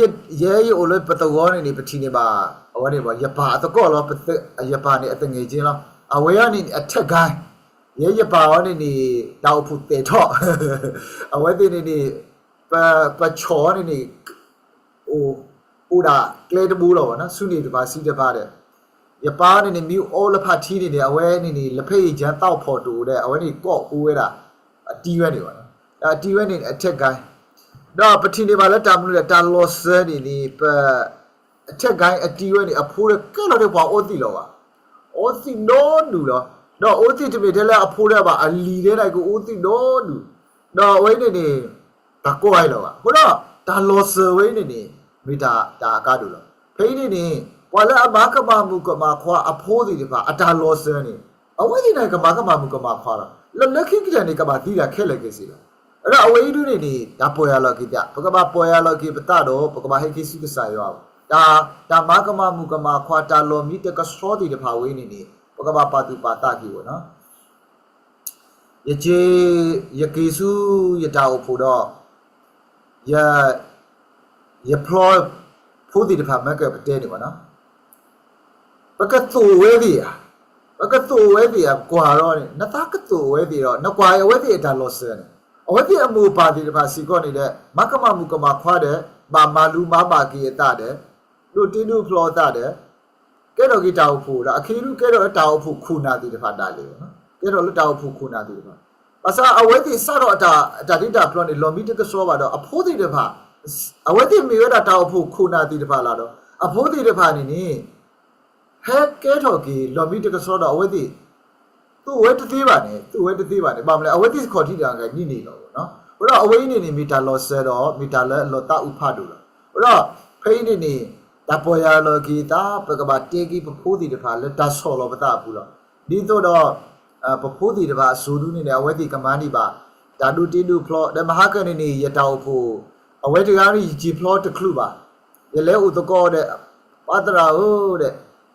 ယအိၣ်လၢပသဝီန့ၣ်န့ၣ် ပထံၣ်န့ၢ်ဘၣ် အဝဲန့ၣ် ယပၢ်အသကိးလီၤ. ယပၢ်န့ၣ်အသငယ်ချင်းလီၤ. အဝဲအံၤန့ၣ် အထက်ကိုင်း, ယဲယပၢ်အီၤန့ၣ်န့ၣ် တၢ်အိၣ်ဖှိၣ်သဲးထီၣ်, အဝဲသ့ၣ်န့ၣ်န့ၣ် ပဆီၣ်အီၤန့ၣ်န့ၣ် အိၣ်ဒၣ်ကျဲတဘိလီၤဘၣ်နီၤ, ဆူန့ၣ်တဖၣ်ဆံးတဖၣ်ဒီး ယပၢ်အီၤန့ၣ်န့ၣ် မ့ၢ်အိၣ်လၢဖးထံန့ၣ်န့ၣ် အဝဲန့ၣ်န့ၣ် လက်ဖက်ရည်ချဉ်သီၣ်ဖီၣ်တအိၣ်ဒီး အဝဲန့ၣ်ကိးဃူဝဲဒၣ် အတံၤဝဲန့ၣ်ဘၣ်နီၤ, ဒီးအတံၤဝဲန့ၣ် အထက်ကိုင်း, ဒီးပထံၣ်န့ၢ်ဘၣ်လၢတၢ်မနုၤလဲၣ် တၢ်လီၤစၢၤန့ၣ်န့ၣ် ပ အထက်ကိုင်းအတံၤဝဲန့ၣ် အဖိဒီးကဲထီၣ်ထဲပှၤအီသံးလီၤဘၣ်, အီသံးဒီဒူၣ်လီၤ. ဒီးအီသံးတမ့ၢ်ထဲလၢအဖိဒၣ်ဘၣ် အလံၤထဲန့ၣ် ကအီသံးဒီဒူၣ်, ဒီးအဝဲအံၤန့ၣ်န့ၣ် တၢ်ကိးဝဲလီၤဘၣ်. အဃိဒီး တၢ်လီၤစၢၤဝဲအံၤန့ၣ်န့ၣ် မ့ၢ်တၢ်အကါဒိၣ်လီၤ. ဖဲအံၤန့ၣ်န့ၣ် ပှၤလၢအမၤကမၣ်မုၣ်ကမၣ်ခွါအဖိသ့ၣ်တဖၣ် အတၢ်လီၤစၢၤန့ၣ် အဝဲသ့ၣ်န့ၣ် ကမၤကမၣ်မုၣ်ကမၣ်ခွါလီၤ. လၢလၢခံကတၢၢ်န့ၣ် ကဘၣ်သံတၢ်ခဲလၢာ်က့ၤစ့ၢ်လီၤ. အဝဲအံၤဒုန့ၣ်န့ၣ် တၢ်ပီၢ်ယၢ်လီၤက့ၤသး ပကဘၣ်ပီၢ်ယၢ်လီၤက့ၤပသးဒီး ပကဘၣ်ဟဲက့ၤဆူကစၢ်ယွၤအအိၣ်, တၢ်မၤကမၣ်မုၣ်ကမၣ်ခွါ တၢ်လီၤမံတကဆှီသ့ၣ်တဖၣ်ဝဲအံၤန့ၣ်န့ၣ် ပကဘၣ်ပာ်သူၣ်ပာ်သးက့ၤအီၤနီၤ. ယက့ၤ ယက့ၤဆူယတၢ်အိၣ်ဖှိၣ်ဒီး ယ ယဖျီဖိသ့ၣ်တဖၣ်မ့ၢ်ကပတဲန့ၣ်ဘၣ်နီၤ, ပကသိၣ်ဝဲသ့ၣ်ဧါ, ပကသိၣ်ဝဲသ့ၣ်ဧါ, ပကွၢ်ဒီးန့ၣ် နသးကသိၣ်ဝဲသ့ၣ်ဒီး နကွၢ်အဝဲသ့ၣ်အတၢ်လီၤစၢၤန့ၣ်, အဝဲသ့ၣ်အမိၢ်ပၢ်သ့ၣ်တဖၣ်စ့ၢ်ကီးန့ၣ်ဒီး မၤကမၣ်မုၣ်ကမၣ်ခွါဒီး ဘၣ်မၤလူၤမၤဘၣ်က့ၤအသးဒီး ဒိးတ့ဒိးဖျီအသးဒီး ကဲထီၣ်က့ၤတၢ်အိၣ်ဖှိၣ်ဒီး အခံဒုကဲထီၣ်လၢတၢ်အိၣ်ဖှိၣ်ခိၣ်နၢ်သ့ၣ်တဖၣ်ဒၣ်လဲာ်, ကဲထီၣ်လၢတၢ်အိၣ်ဖှိၣ်ခိၣ်နၢ်သ့ၣ်တဖၣ်, ဘၣ်ဆၣ်အဝဲသ့ၣ်စးထီၣ်အတၢ် အတၢ်တ့တၢ်ဖျီန့ၣ် လီၢ်မံတကဆှီဘၣ်ဒီး အဖိသ့ၣ်တဖၣ်, အဝဲသ့ၣ်မ့ၢ်ဝဲဒၣ်တၢ်အိၣ်ဖှိၣ်ခိၣ်နၢ်သ့ၣ်တဖၣ်လၢဒီး အဖိသ့ၣ်တဖၣ်န့ၣ်န့ၣ် ဟဲကဲထီၣ်က့ၤလီၢ်မံတကဆှီဒီး အဝဲသ့ၣ် သူၣ်ဝဲတသ့ဘၣ်န့ၣ်, သူၣ်ဝဲတသ့ဘၣ်န့ၣ် ဘၣ်မနုၤလဲၣ် အဝဲသ့ၣ်စ့ၢ်ကီးထံၣ်တၢ်ဂ့ၢ်န့ၣ်န့ၣ်လီၤ. အဃိဒီးအဝဲအံၤန့ၣ်န့ၣ် မ့ၢ်တၢ်လီၤစၢၤဒီး မ့ၢ်တၢ်လၢအလီၤသးအုးဖးဒိၣ်လီၤ. အဃိဒီး ဖဲအံၤန့ၣ်န့ၣ် တၢ်ပီၢ်ယၢ်လီၤက့ၤသး ပကဘၣ်တဲက့ၤပဖိသ့ၣ်တဖၣ်လၢတၢ်ဆီၣ်လီၤပသးအပူၤလီၤ. ဒ်သိးဒီး ပဖိသ့ၣ်တဖၣ်အစိၤဒုန့ၣ်န့ၣ် အဝဲသ့ၣ်ကမၤန့ၢ်ဘၣ် တၢ်ဒိးတ့ဒိးဖျီ ဒီးမဟါကန့ၣ်န့ၣ် ယတၢ်အိၣ်ဖှိၣ် အဝဲတဂၤန့ၣ် ယစံၣ်ဖျီတချုးဘၣ်. ယလဲၤအိၣ်သကိးဒီး ပၢ်သရၣ်ဧၢဒီး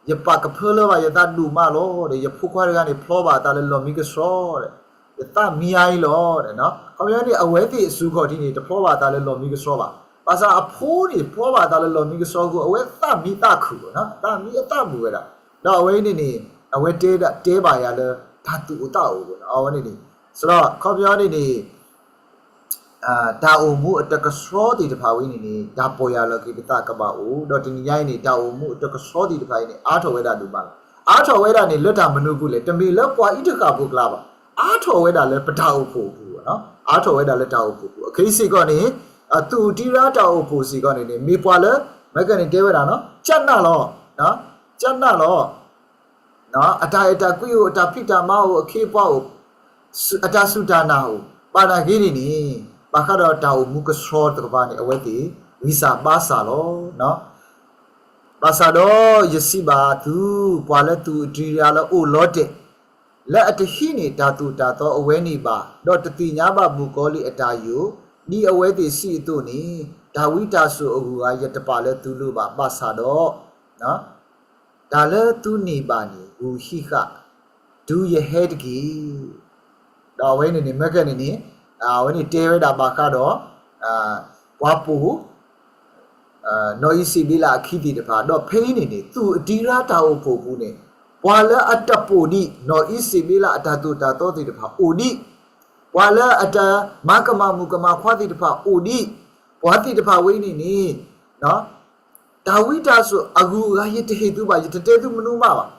ယပာ်ကဖၢလၢဘၣ်ယသးဒိၣ်မးလီၤဒီး ယဖိခွါတဂၤန့ၣ် ဖျီဘၣ်အသးလၢလီၢ်မံကဆှီဒီး ယသးမံအါအံၤလီၤ. ခီပညီန့ၣ် အဝဲသ့ၣ်အစိၤခီၣ်ထံးန့ၣ် တဖျီဘၣ်အသးလၢလီၢ်မံကဆှီဘၣ်. ဘၣ်ဆၣ်အဖိန့ၣ် ဖျီဘၣ်အသးလၢလီၢ်မံကဆှီအဃိ အဝဲသးမံသးခုၣ်ဘၣ်, သးမံအသးမုာ်ဝဲဒၣ်. ဒီးအဝဲအံၤန့ၣ်န့ၣ် အဝဲတဲဒၣ်တဲဘၣ်ယၤလၢ တၢ်သူၣ်အိၣ်သးအိၣ်ဘၣ်နီၤ အဝဲန့ၣ်န့ၣ်. ဆိုတော့ ခီပညီန့ၣ်န့ၣ် တၢ်အိၣ်မူအတကဆှီသ့ၣ်တဖၣ်ဝဲန့ၣ်န့ၣ် တၢ်ပီၢ်ယၢ်လီၤက့ၤပသးကဘၣ်အိၣ်, ဒီးတနံၤညါအံၤန့ၣ် တၢ်အိၣ်မူအတကဆှီသ့ၣ်တဖၣ်အံၤန့ၣ် အါထီၣ်ဝဲဒၣ်ဒိၣ်မးလီၤ. အါထီၣ်ဝဲဒၣ်န့ၣ် လၢတၢ်မနုၤအပူၤလဲၣ်, တမ့ၢ်လၢပှၤအံၤတဃၣ်ဖိကျါဘၣ်. အါထီၣ်ဝဲဒၣ်လၢပတၢ်အိၣ်ဖှိၣ်အပူၤ, အါထီၣ်ဝဲဒၣ်လၢတၢ်အိၣ်ဖှိၣ်အပူၤ. အခဲအံၤစ့ၢ်ကီးန့ၣ် အသူၣ်အုးတံရါတၢ်အိၣ်ဖှိၣ်စ့ၢ်ကီးန့ၣ်န့ၣ် မ့ၢ်ပှၤလၢ မ့ၢ်ကန့ၣ်တဲဝဲဒၣ်နီၤ ကနၣ်လီၤ, ကနၣ်လီၤ အတၢ်အဲၣ်တၢ်ကွံအိၣ်, အတၢ်ဖံးတၢ်မၤအိၣ်, အခ့အပှၤအိၣ်, အတၢ်စူၢ်တၢ်နာ်အိၣ်, ဘၣ်နာ်က့န့ၣ်န့ၣ် ဘၣ်ဃးဒီးတၢ်အိၣ်မူကဆှီတကပၤန့ၣ် အဝဲသ့ၣ် ဂံၢ်စၢ်ဘါစၢ်လီၤ. ဘၣ်ဆၣ်ဒီးယစံးဘၣ်သု, ပှၤလၢသူၣ်အုးတံရါလၢအိၣ်လီၤတဲာ် လၢအတဟံးန့ၢ်တၢ်သိၣ်တၢ်သီအဝဲန့ၣ်ဘၣ်, ဒီးတသ့ၣ်ညါဘၣ်မုၣ်ကီၤလံၢ်အတၢ်ယိာ်, ဒ်အဝဲသ့ၣ်စံးအသိးန့ၣ်, တၢ်ဝံတၢ်စိာ်အဂုၤအဂၤ ယတပာ်လၢသုလိၤဘၣ်. ဘၣ်ဆၣ်ဒီး တၢ်လၢသုန့ၢ်ဘၣ်န့ၣ် ဂုာ်ဟံးဃာ်တုၤယဟဲတက့ၢ်. ဒီးအဝဲန့ၣ်န့ၣ် မ့ၢ်ကန့ၣ်န့ၣ် အဝဲန့ၣ်တဲဝဲဒၣ်ဘၣ်ဃးဒီး ပှၤပိာ် နီၢ်အံၣ်စဘ့လးအခံသ့ၣ်တဖၣ်, ဒီးဖဲအံၤန့ၣ်န့ၣ် သူၣ်အုးတံရါတၢ်အိၣ်ဖှိၣ်အပူၤန့ၣ် ပှၤလၢအတပိာ်ဒံး နီၢ်အံၣ်စဘ့လးအတၢ်သိၣ်တၢ်သီသ့ၣ်တဖၣ်အိၣ်ဒံး, ပှၤလၢအတမၤကမၣ်မုၣ်ကမၣ်ခွါသ့ၣ်တဖၣ်အိၣ်ဒံး, ပှၤသ့ၣ်တဖၣ်ဝဲအံၤန့ၣ်န့ၣ် တၢ်ဝံတၢ်စိာ်အဂုၤအဂၤ ယတဟ့ၣ်သုဘၣ်, ယတတဲသုမနုၤမးဘၣ်.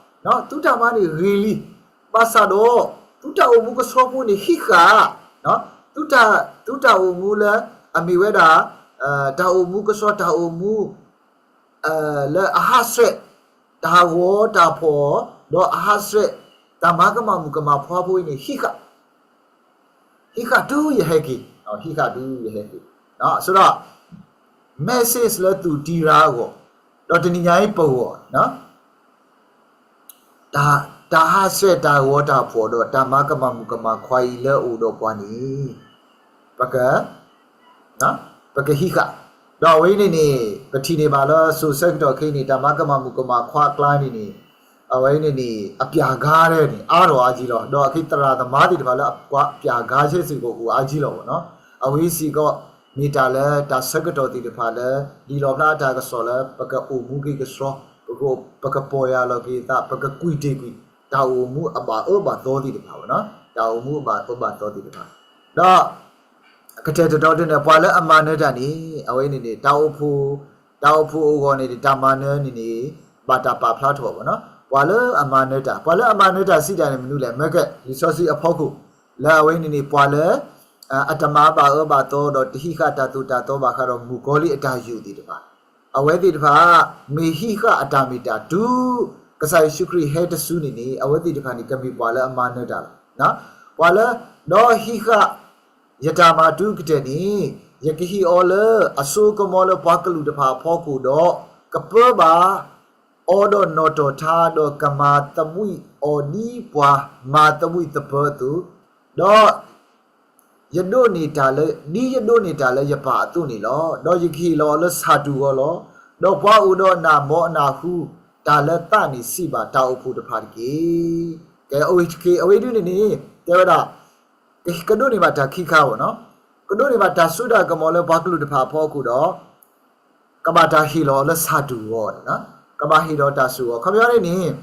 သုတၢ်မၤန့ၣ်ဂ့ၤလံ, ဘၣ်ဆၣ်ဒီး သုတၢ်အိၣ်မူကဆှီဖိန့ၣ်ဟံးဃာ်, သုတၢ်အိၣ်မူလၢအမ့ၢ်ဝဲဒၣ် တၢ်အိၣ်မူကဆှီ တၢ်အိၣ်မူ လၢအဟးဆှဲး တၢ်ဂီၤတၢ်ဖီၣ် ဒီးအဟးဆှဲး တၢ်မၤကမၣ်မုၣ်ကမၣ်ခွါဖိအံၤန့ၣ် ဟံးဃာ် ဟံးဃာ်တုၤယဟဲက့ၤ, ဟံးဃာ်တုၤယဟဲက့ၤ. ဆိုတော့ message လၢသူၣ်တံရါအဂီၢ်, ဒီးတနံၤညါအံၤပဂီၢ်, တၢ်ဟးဆှဲးတၢ်ဂီၤတၢ်ဖီၣ်ဒီး တၢ်မၤကမၣ်မုၣ်ကမၣ်ခွါအံၤလၢအအိၣ်ဒီးပှၤန့ၣ် ပက ပကဟံးဃာ်, ဒီးအဝဲအံၤန့ၣ်န့ၣ် ပထံၣ်န့ၢ်ဘၣ်လၢစိၤဆၢကတီၢ်ခဲအံၤန့ၣ် တၢ်မၤကမၣ်မုၣ်ကမၣ်ခွါအကျါန့ၣ်န့ၣ် အဝဲအံၤန့ၣ်န့ၣ် အပျၢ်ဂါရဲၣ်န့ၣ် အါထီၣ်အါကံလီၤ. ဒီးအခဲသရၣ်သမါသ့ၣ်တဖၣ်လၢအပျၢ်ဂါဆဲစ့ၢ်ကီးအိၣ်အါကံလီၤနီၤ. အဝဲစ့ၢ်ကီး မ့ၢ်တၢ်လၢတၢ်ဆၢကတီၢ်သ့ၣ်တဖၣ်လၢ ဒ်လီၣ်ဖျါအတၢ်ကစီၣ်လၢ ပကအိၣ်မူက့ၤကဆှီ, ပကပီၢ်ယၢ်လီၤက့ၤသး, ပကကွံာ်တ့ၢ်ကွံာ် တၢ်အိၣ်မူအဘၣ်အၢဘၣ်သီသ့ၣ်တဖၣ်နီၤ, တၢ်အိၣ်မူအဘၣ်အၢဘၣ်သီသ့ၣ်တဖၣ်, ဒီး ကတဲာ်ကတီၤဒ်န့ၣ် ပှၤလၢအမၤနၢၤတၢ်န့ၣ် အဝဲန့ၣ်န့ၣ် တၢ်အိၣ်ဖှိၣ်, တၢ်အိၣ်ဖှိၣ်အဂီၢ်န့ၣ် တၢ်မၤနၢၤန့ၣ်န့ၣ် ဘၣ်တၢ်ပာ်ဖျါထီၣ်ဘၣ်နီၤ. ပှၤလၢအမၤနၢၤတၢ်, ပှၤလၢအမၤနၢၤတၢ်စံးတၢ်န့ၣ်မနုၤလဲၣ်, မ့ၢ်ကလံာ်စီဆှံအဖီခိၣ် လၢအဝဲန့ၣ်န့ၣ် ပှၤလၢ အတမၤဘၣ်အၢဘၣ်သီဒီး တဟံးဃာ်တၢ်သိၣ်တၢ်သီဘၣ်ဃးဒီးမုၣ်ကီၤလံၢ်အတၢ်ယိာ်သ့ၣ်တဖၣ်, အဝဲသ့ၣ်တဖၣ် မ့ၢ်ဟံးဃာ်အတၢ်မ့ၢ်တၢ်တုၤ ကစၢ်ယ့ၣ်ၡူးခရံာ်ဟဲတစုန့ၣ်န့ၣ် အဝဲသ့ၣ်တဖၣ်န့ၣ် ကမ့ၢ်ပှၤလၢအမၤနၢၤတၢ်လီၤ. ပှၤလၢ ဒီးဟံးဃာ် ယတၢ်မၤတုၤကတၢၢ်န့ၣ် ယကဟ့ၣ်အီၤလၢအစိကမီၤလၢပှၤကလုာ်တဖၣ်အဖီခိၣ်ဒီး ကပၢဘၣ် အီၤဒီးနီၣ်တီၢ်ထါ ဒီးကမၤသဘှံးအီၤဒ်ပှၤမၤသဘှံးသပၢၤအသိး, ဒီး ယဒိးန့ၢ်တၢ်လၢ ဒ်ယဒိးန့ၢ်တၢ်လၢယပၢ်အသိးန့ၣ်လီၤ. ဒီးယကဟ့ၣ်လီၤအီၤလၢဆၣ်တူၢ်ဂီၤလီၤ. ဒီးပှၤအိၣ်ဒီးအနၢ်မီအနၢ်ဟူတၢ်လၢသးန့ၣ် စံးဘၣ်တၢ်အိၣ်ဖှိၣ်တဖၣ်တက့ၢ်. ကဲ အဝဲဒုန့ၣ်န့ၣ် တဲဝဲဒၣ် ကဒိးန့ၢ်ဘၣ်တၢ်ခံခါဘၣ်နီၤ, ကဒိးန့ၢ်ဘၣ်တၢ်စိတၢ်ကမီၤလၢပှၤကလုာ်တဖၣ်အဖီခိၣ်ဒီး ကဘၣ်တၢ်ဟ့ၣ်လီၤအီၤလၢဆၣ်တူၢ်ဂီၤန့ၣ်, ကဘၣ်ဟ့ၣ်ဒီးတၢ်ဆူၣ်ဂီၤ ခီပညီန့ၣ်န့ၣ်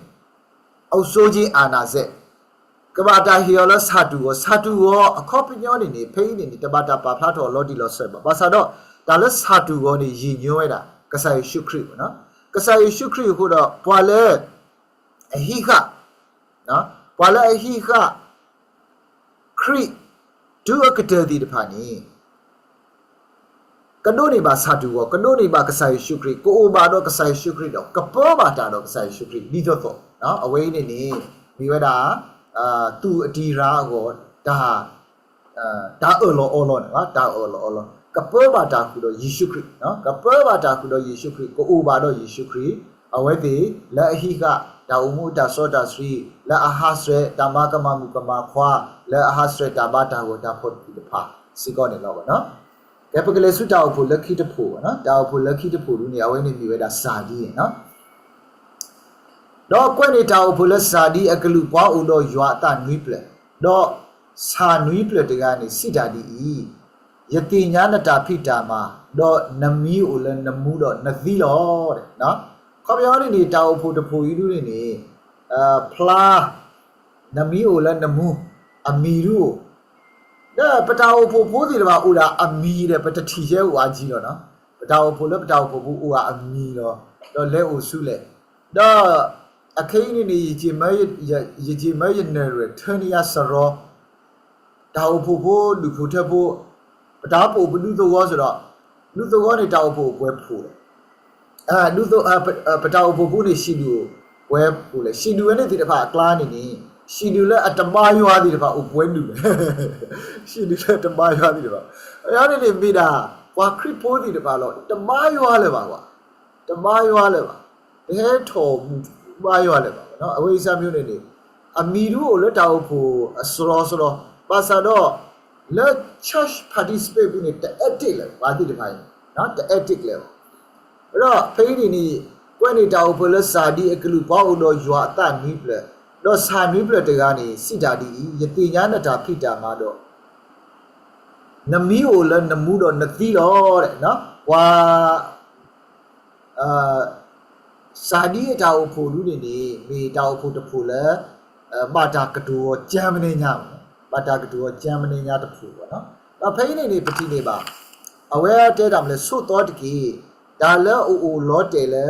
အုပ်စိုးခြင်းအာဏာစက် ကဘၣ်တၢ်ဟ့ၣ်အီၤလၢဆၣ်တူၢ်ဂီၤ, ဆၣ်တူၢ်ဂီၤအခီပညီန့ၣ်န့ၣ် ဖဲအံၤန့ၣ်န့ၣ် တဘၣ်တၢ်ပာ်ဖျါထီၣ်လီၤတံၢ်လီၤဆဲးဘၣ်. ဘၣ်ဆၣ်ဒီး တၢ်လၢဆၣ်တူၢ်ဂီၤန့ၣ် ရည်ညွှန်းဝဲဒၣ် ကစၢ်ယ့ၣ်ၡူးခရံာ်ဘၣ်နီၤ. ကစၢ်ယ့ၣ်ၡူးခရံာ်အဃိဒီး ပှၤလၢ အဟံးဃာ် ပှၤလၢအဟံးဃာ် ခရံာ် တုၤအကတၢၢ်သ့ၣ်တဖၣ်န့ၣ် ကဒိးန့ၢ်ဘၣ်ဆၣ်တူၢ်ဂီၤ, ကဒိးန့ၢ်ဘၣ်ကစၢ်ယ့ၣ်ၡူးခရံာ်, ကအိၣ်ဘၣ်ဒီးကစၢ်ယ့ၣ်ၡူးခရံာ်ဒီး ကပၢဘၣ်တၢ်ဒီးကစၢ်ယ့ၣ်ၡူးခရံာ် ဒ်သိးသိး, အဝဲအံၤန့ၣ်န့ၣ် မ့ၢ်ဝဲဒၣ် သူၣ်အတံၤရၤအဂီၢ် တၢ် တၢ်အၢၣ်လီၤအီလီၤန့ၣ်, တၢ်အၢၣ်လီၤအီလီၤ, ကပၢဘၣ်တၢ်ဃုာ်ဒီးယ့ၣ်ၡူးခရံာ်, ကပၢဘၣ်တၢ်ဃုာ်ဒီးယ့ၣ်ၡူးခရံာ်, ကအိၣ်ဘၣ်ဒီးယ့ၣ်ၡူးခရံာ်, အဝဲသ့ၣ်လၢအဟံးဃာ် တၢ်အိၣ်မူအတၢ်စီတၢ်ဆှံ, လၢအဟးဆှဲးတၢ်မၤကမၣ်မုၣ်ကမၣ်ခွါ, လၢအဟးဆှဲးတၢ်ဘါတၢ်ဂီၤတၢ်ဖီၣ်သ့ၣ်တဖၣ်စ့ၢ်ကီးန့ၣ်လီၤ. ကဲ ပကလဲၤဆူတၢ်အိၣ်ဖှိၣ်လၢခံတဖှိၣ်, တၢ်အိၣ်ဖှိၣ်လၢခံတဖှိၣ်ဒ်န့ၣ် အဝဲန့ၣ်မ့ၢ်ဝဲဒၣ်စၤဒံန့ၣ် ဒီးကွဲးန့ၢ်တၢ်အိၣ်ဖှိၣ်လၢစၤဒံအကလုၢ် ပှၤအိၣ်ဒီးယွၤအသးနွံဖျၢၣ်, ဒီးဆၣ်နွံဖျၢၣ်တဂၤန့ၣ် စံးတၢ်ဒ်အံၤ, ယသ့ၣ်ညါနတၢ်ဖံးတၢ်မၤ, ဒီးနမံၤအိၣ်လၢနမူဒီးနသံလီၤ. ခီပညီန့ၣ်န့ၣ် တၢ်အိၣ်ဖှိၣ်တဖှိၣ်အံၤဒ်န့ၣ်န့ၣ် ဖျါ နမံၤအိၣ်လၢနမူ, အမံၤဒုအိၣ်, ဒီးပတၢ်အိၣ်ဖှိၣ်ဖိသ့ၣ်တဖၣ်အိၣ်ဒၣ်အမံၤဒီး ပတထံၣ်ယဲအိၣ်အါကံလီၤနီၤ. ပတၢ်အိၣ်ဖှိၣ်လၢပတၢ်အိၣ်ဖှိၣ်ဖိအိၣ်ဒၣ်အမံၤလီၤ, ဒီးလဲၤအိၣ်ဆူလဲၣ်, ဒီးအခဲအံၤန့ၣ်န့ၣ် ယက့ၤမၢယနၢ်ရဲၣ် ထၢနံယါစရီ တၢ်အိၣ်ဖှိၣ်ဖိဒူၣ်ဖိထၢဖိ, ပတၢ်အိၣ်ဖှိၣ်ပဒူသဝီစ့ၢ်ဒီး, ဒူသဝီန့ၣ် တၢ်အိၣ်ဖှိၣ်အိၣ်ပှဲၤဖှိၣ်လဲၣ်. ဒူသဝီ, ပတၢ်အိၣ်ဖှိၣ်ဖိန့ၣ် ဟံၣ်ဒူၣ်အိၣ်ပှဲၤဖှိၣ်လဲၣ်. ဟံၣ်ဒူၣ်ဝဲန့ၣ်သ့ၣ်တဖၣ်အကျါန့ၣ်န့ၣ် ဟံၣ်ဒူၣ်လၢအတဘါယွၤသ့ၣ်တဖၣ်အိၣ်ပှဲၤဒူၣ်လဲၣ်. ဟံၣ်ဒူၣ်လၢတဘါယွၤသ့ၣ်တဖၣ်, အန့ၣ်န့ၣ်မ့ၢ်ဒၣ် ပှၤခရံာ်ဖိသ့ၣ်တဖၣ်လီၤ. တဘါယွၤလၢၤဘၣ်ကွၢ်, တဘါယွၤလၢၤဘၣ်, တဟဲထီၣ်မူဘါယွၤလၢၤဘၣ်. အဝဲအံၤစၢ်မံၤန့ၣ်န့ၣ် အမံၤဒုအိၣ်လၢတၢ်အိၣ်ဖှိၣ်အစရီစရီ, ဘၣ်ဆၣ်ဒီး လၢ church participate ပူၤန့ၣ် တ active လၢၤ ပှၤသ့ၣ်တဖၣ်အံၤန့ၣ် တ active လၢၤဘၣ်. ဒီးဖဲအံၤန့ၣ်န့ၣ် ကွဲးန့ၢ်တၢ်အိၣ်ဖှိၣ်လၢစၤဒံအကလုၢ် ပှၤအိၣ်ဒီးယွၤအသးနွံဖျၢၣ်, ဒီးဆၣ်နွံဖျၢၣ်တဂၤန့ၣ် စံးတၢ်ဒ်အံၤ, ယသ့ၣ်ညါနတၢ်ဖံးတၢ်မၤဒီး နမံၤအိၣ်လၢနမူဒီးနသံလီၤ. ပှၤ စၤဒံအတၢ်အိၣ်ဖှိၣ်ဒ်န့ၣ်န့ၣ် မ့ၢ်တၢ်အိၣ်ဖှိၣ်တဖှိၣ်လၢ ဘၣ်တၢ်ကတိၤအီၤကၢမနံၤညါ, ဘၣ်တၢ်ကတိၤအီၤကၢမနံၤညါတဖှိၣ်လီၤ. ဒီးဖဲအံၤန့ၣ်န့ၣ် ပထံၣ်န့ၢ်ဘၣ် အဝဲတဲတၢ်မနုၤလဲၣ် ဆိးသီတက့ၢ်, တၢ်လၢအအိၣ်လီၤတဲာ်လၢ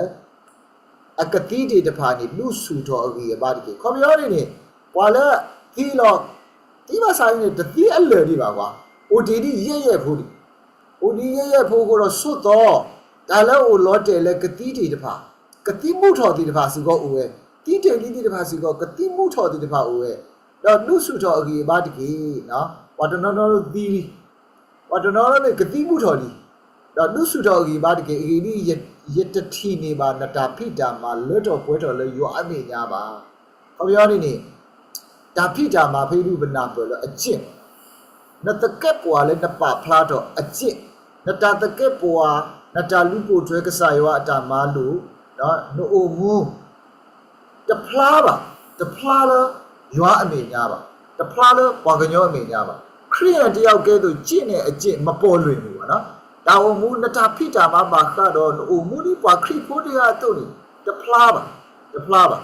အကသံတ့ၢ်တဖၣ်န့ၣ် ဒုးဆူၣ်ထီၣ်အဂံၢ်အဘါတက့ၢ်. ခီပညီန့ၣ်န့ၣ် ပှၤလၢသံလီၤ, သံဘၣ်ဆၣ်န့ၣ် တသံအလၢာ်ဒံးဘၣ်ကွၢ်, အိၣ်တ့ၢ်ဒ်ယဲၢ်ယဲၢ်ဖိန့ၣ်, အိၣ်ဒ်ယဲၢ်ယဲၢ်ဖိအဃိဒီးဆိးသီ, တၢ်လၢအအိၣ်လီၤတဲာ်လၢကသံတ့ၢ်တဖၣ်, ကသံမူထီၣ်သ့ၣ်တဖၣ်စ့ၢ်ကီးအိၣ်ဝဲ, သံတ့ၢ်လံသ့ၣ်တဖၣ်စ့ၢ်ကီး ကသံမူထီၣ်သ့ၣ်တဖၣ်အိၣ်ဝဲ, ဒီးဒုးဆူၣ်ထီၣ်အဂံၢ်အဘါတက့ၢ်. ပှၤတနီၤနီၤသံလံ ပှၤတနီၤနီၤန့ၣ် ကသံမူထီၣ်လံ, ဒီးဒုးဆူၣ်ထီၣ်အဂံၢ်အဘါတက့ၢ်. အဂ့ၢ်ဒ်အံၤ, ယတထံၣ်န့ၢ်ဘၣ်နတၢ်ဖံးတၢ်မၤလၢထီၣ်ပှဲၤထီၣ်လၢယွၤအမဲာ်ညါဘၣ်. ခီပညီန့ၣ်န့ၣ် တၢ်ဖံးတၢ်မၤဖဲဒုးပနၢ်ပၢၢ်လၢအကျင့်, နသကဲးပဝးလၢနပာ်ဖျါထီၣ်အကျင့်, နတၢ်သကဲးပဝး, နတၢ်လူၤပိာ်ထွဲကစၢ်ယွၤအတၢ်မၤလိာ်, နအိၣ်မူ တဖျါဘၣ်, တဖျါလၢယွၤအမဲာ်ညါဘၣ်, တဖျါလၢပှၤကညီအမဲာ်ညါဘၣ်. ခရံာ်ဖိတယောက်ကဲသို့ ကျင့်နဲ့အကျင့် မပေါ်လွင်ဘူးပေါ့နော်. တၢ်အိၣ်မူ နတၢ်ဖံးတၢ်မၤဘၣ်ဃးဒီး နအိၣ်မူဒ်ပှၤခရံာ်ဖိတဂၤအသိးန့ၣ် တဖျါဘၣ်, တဖျါဘၣ်,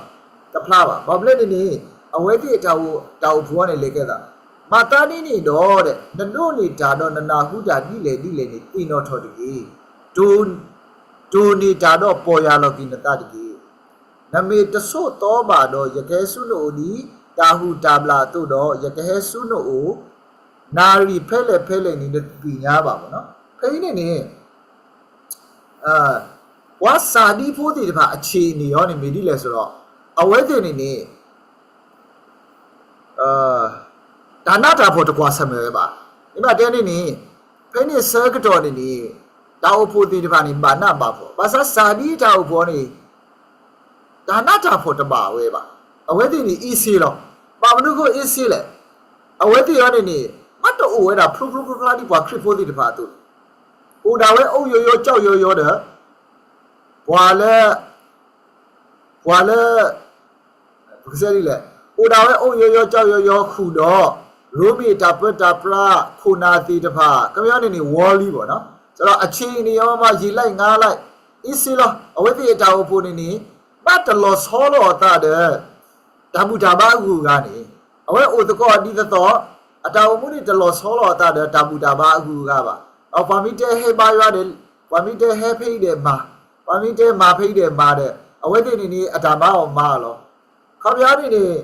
တဖျါဘၣ်. ဘၣ်မနုၤလဲၣ်န့ၣ်န့ၣ် အဝဲသ့ၣ်တၢ်အိၣ်ဖှိၣ်န့ၣ် လဲၤကဲသး, မၤသးဒ်န့ၣ်ဒီး နဒိးန့ၢ်တၢ်ဒီးနနၢ်ဟူတၢ်ဒ်လဲၣ်ဒ်လဲၣ်န့ၣ် သ့ၣ်နီၣ်ထီၣ်တက့ၢ်. တိၢ်, တိၢ်န့ၢ်တၢ်ဒီးပီၢ်ယၢ်လီၤက့ၤနသးတက့ၢ်. နမ့ၢ်တဆိးသီဘၣ်ဒီး ယကဟဲဆူနအိၣ်ဒ် တၢ်ဟုၣ်တၢ်ဘျၣ်အသိးဒီး ယကဟဲဆူနအိၣ် နၣ်ရံၣ်ဖဲလဲၣ်ဖဲလဲၣ်န့ၣ် နသ့ၣ်ညါဘၣ်မ့ၢ်နီၤ. ဖဲအံၤန့ၣ်န့ၣ် ပှၤစၤဒံဖိသ့ၣ်တဖၣ် အဆ့ၣ်န့ၣ်အီၤန့ၣ် မ့ၢ်ဒ်လဲၣ်ဆိုတော့ အဝဲသ့ၣ်န့ၣ်န့ၣ် တၢ်နးတၢ်ဖှီၣ်တကွၢ်ဆၢၣ်မဲာ်ဝဲဘၣ်. မ့ၢ်ဘၣ်တဲန့ၣ်န့ၣ် ဖဲန့ၣ်ဆၢကတီၢ်န့ၣ်န့ၣ် တၢ်အိၣ်ဖှိၣ်သ့ၣ်တဖၣ်န့ၣ် ဘၣ်နးဘၣ်ဖှီၣ်. ဘၣ်ဆၣ်စၤဒံတၢ်အိၣ်ဖှိၣ်န့ၣ် တၢ်နးတၢ်ဖှီၣ်တဘၣ်ဝဲဘၣ်. အဝဲသ့ၣ်န့ၣ် အ့စ့လီၤ. ဘၣ်မနုၤအဃိအ့စ့လဲၣ်. အဝဲသ့ၣ်အံၤန့ၣ်န့ၣ် ဘၣ်တအိၣ်ဝဲဒၣ်ဖျိဖျိဖျါဖျါဒ်ပှၤခရံာ်ဖိသ့ၣ်တဖၣ်အသိးန့ၣ် အိၣ်ဒၣ်ဝဲအိၣ်ယိယိကၠီယိယိဒီး ပှၤလၢ ပှၤလၢ ပကစဲဒ်လဲၣ်, အိၣ်ဒၣ်ဝဲအိၣ်ယိယိကၠီယိယိဃုာ်ဒီး ရိမ့ၤတၢ်ပၢတၢ်ပြးခိၣ်နၢ်သ့ၣ်တဖၣ် ခီပညီန့ၣ်န့ၣ် ဝီလံဘၣ်နီၤ. ဆိုတော့ အဆ့ၣ်န့ၣ်ယီမး ယံာ်လိုက်ငါးလိုက် အ့စ့လီၤ. အဝဲသ့ၣ်အတၢ်အိၣ်ဖှိၣ်န့ၣ်န့ၣ် ဘၣ်တလီၤဆီလိာ်အသးဒီး တၢ်ဘူၣ်တၢ်ဘါအဂုၤအဂၤန့ၣ် အဝဲအိၣ်သကိးဒ်သိးသိး အတၢ်အိၣ်မူန့ၣ် တလီၤဆီလိာ်အသးဒီး တၢ်ဘူၣ်တၢ်ဘါအဂုၤအဂၤဘၣ်. ဒီးပှၤမ့ၢ်တဲဟဲဘါယွၤဒီး ပှၤမ့ၢ်တဲဟဲဖဲအံၤဒီးမၤ, ပှၤမ့ၢ်တဲမၤဖဲအံၤဒီးမၤဒီး အဝဲသ့ၣ်န့ၣ်န့ၣ် အတၢ်မၤအီၤမၤအီၤလီၤ. ခီပညီန့ၣ်န့ၣ်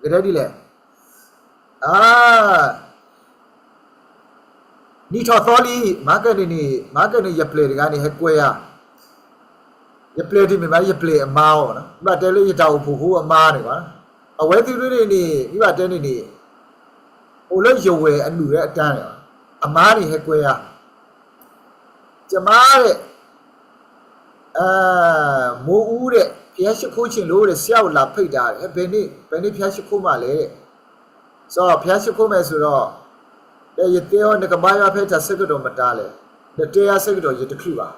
ကတဲဒ်လဲၣ်, အ နံၣ်ထီၣ်သီလံ, မၤကဲန့ၣ်န့ၣ်, မၤကဲန့ၣ် ယပျဲၢ်တဂၤန့ၣ် ဟဲကွဲယၤ, ယပျဲၢ်တမ့ၢ်ဘၣ်, ယပျဲၢ်အမါအီၤ, မ့ၢ်ဘၣ်တဲလၢယတၢ်အိၣ်ဖှိၣ်ဖိအမါန့ၣ်ဘၣ်. အဝဲသ့ၣ်ဒၣ်န့ၣ်န့ၣ် မ့ၢ်ဘၣ်တဲန့ၣ်န့ၣ်, အိၣ်လၢယဝဲၢ်အဒူၣ်ဝဲအတၢ်န့ၣ်, အမါန့ၣ်ဟဲကွဲယၤ, ကမါဒီး မိၢ်အူဒီး ဘုရားရှိခိုးချင်လို့တဲ့, ဆရာကိုလာဖိတ်တာတဲ့, ဘယ်နေ့, ဘယ်နေ့ ဘုရားရှိခိုးမှာလဲတဲ့, စီၤ ဘုရားရှိခိုးမယ်ဆိုတော့, ဒီးယတဲအီၤ နကဘါယွၤဖဲတၢ်ဆၢကတီၢ်မတၤလဲၣ်, နတဲယၤဆၢကတီၢ်ယတချုးဘၣ်,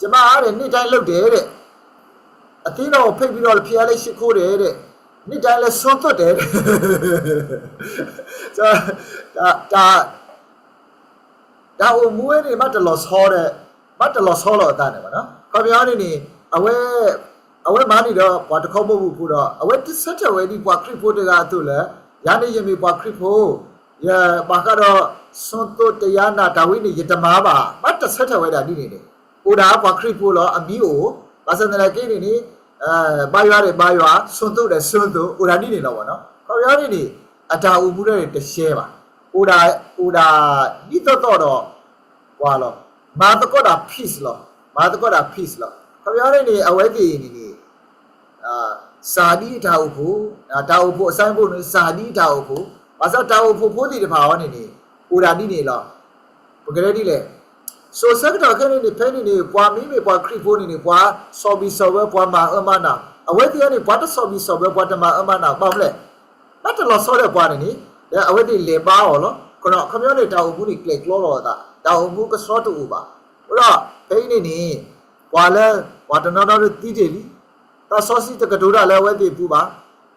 ကမါဒီး နေ့တိုင်းလုပ်တယ်တဲ့, အသင်းတော်ကိုဖိတ်ပြီးတော့ ဘုရားလည်းရှိခိုးတယ်တဲ့, နေ့တိုင်းလည်းဆွမ်းသွတ်တယ်တဲ့, တၢ်အိၣ်မူဝဲန့ၣ် ဘၣ်တလီၤဆီဒီး, ဘၣ်တလီၤဆီလီၤအသးန့ၣ်ဘၣ်နီၤ. ခီပညီန့ၣ်န့ၣ်, အဝဲ, အဝဲမၤန့ၢ်ဒီးပှၤတခီဘီမုၢ်ဖိဒီး အဝဲတဆၢထၢၣ်ဝဲဒ်ပှၤခရံာ်ဖိတဂၤအသိးလၢ, ယၤန့ၣ်ယမ့ၢ်ပှၤခရံာ်ဖိ, ယဘၣ်ဃးဒီး ဆွမ်းသွတ်တရားနာ တၢ်ဝဲန့ၣ် ယတမၤဘၣ်, ဘၣ်တဆၢထၢၣ်ဝဲဒၣ်ဒ်န့ၣ်န့ၣ်, အိၣ်ဒၣ်ပှၤခရံာ်ဖိလီၤ အမံၤအိၣ်, ဘၣ်ဆၣ်သနာ်က့န့ၣ်န့ၣ်, ဘါယွၤဒီးဘါယွၤ, ဆွမ်းသွတ်ဒီးဆွမ်းသွတ်, အိၣ်ဒၣ်ဒ်န့ၣ်လီၤဘၣ်နီၤ. ခီပညီန့ၣ်န့ၣ်, အတၢ်အိၣ်မူဒၣ်န့ၣ်တရှဲဘၣ်, အိၣ်ဒၣ်, အိၣ်ဒၣ်ဒ်သိးသိးဒီး ပှၤလီၤ, မၤသကိးတၢ် peace လီၤ, မၤသကိးတၢ် peace လီၤ. ခီပညီန့ၣ်န့ၣ် အဝဲသ့ၣ်အံၤန့ၣ်န့ၣ် စၢ်ဒ်အတၢ်အိၣ်ဖှိၣ်, တၢ်အိၣ်ဖှိၣ်အစဲဘူးန့ၣ် စၢ်ဒ်အတၢ်အိၣ်ဖှိၣ်, ဘၣ်ဆၣ်တၢ်အိၣ်ဖှိၣ်ဖိသ့ၣ်တဖၣ်အံၤန့ၣ်န့ၣ်, အိၣ်ဒၣ်ဒ်န့ၣ်လီၤ. ပကတဲဒ်လဲၣ်, စိၤဆၢကတီၢ်ခဲအံၤန့ၣ် ဖဲန့ၣ်န့ၣ် ပှၤမ့မ့ၢ်ပှၤခရံာ်ဖိန့ၣ်န့ၣ် ပှၤဆီၣ်ဘံၣ်ဆီၣ်ဘၢ ပှၤမၤအၢမၤနး, အဝဲသ့ၣ်အံၤန့ၣ် ပှၤတဆီၣ်ဘံၣ်ဆီၣ်ဘၢ ပှၤတမၤအၢမၤနး ဘၣ်မနုၤလဲၣ်, ဘၣ်တလီၤဆီဒီးပှၤန့ၣ်န့ၣ်, ဒီးအဝဲသ့ၣ်လဲၤဘါအီၤလီၤ. ခီပညီန့ၣ် တၢ်အိၣ်မူန့ၣ်ကျဲၤကျီလီၤအသး, တၢ်အိၣ်မူကဆှီတအိၣ်ဘၣ်. အဃိဒီး ဖဲအံၤန့ၣ်န့ၣ်, ပှၤလၢ, ပှၤတနီၤနီၤဒၣ်သံတ့ၢ်လံ, သးစီဆှံတကတိၤတၢ်လၢအဝဲသ့ၣ်အပူၤဘၣ်,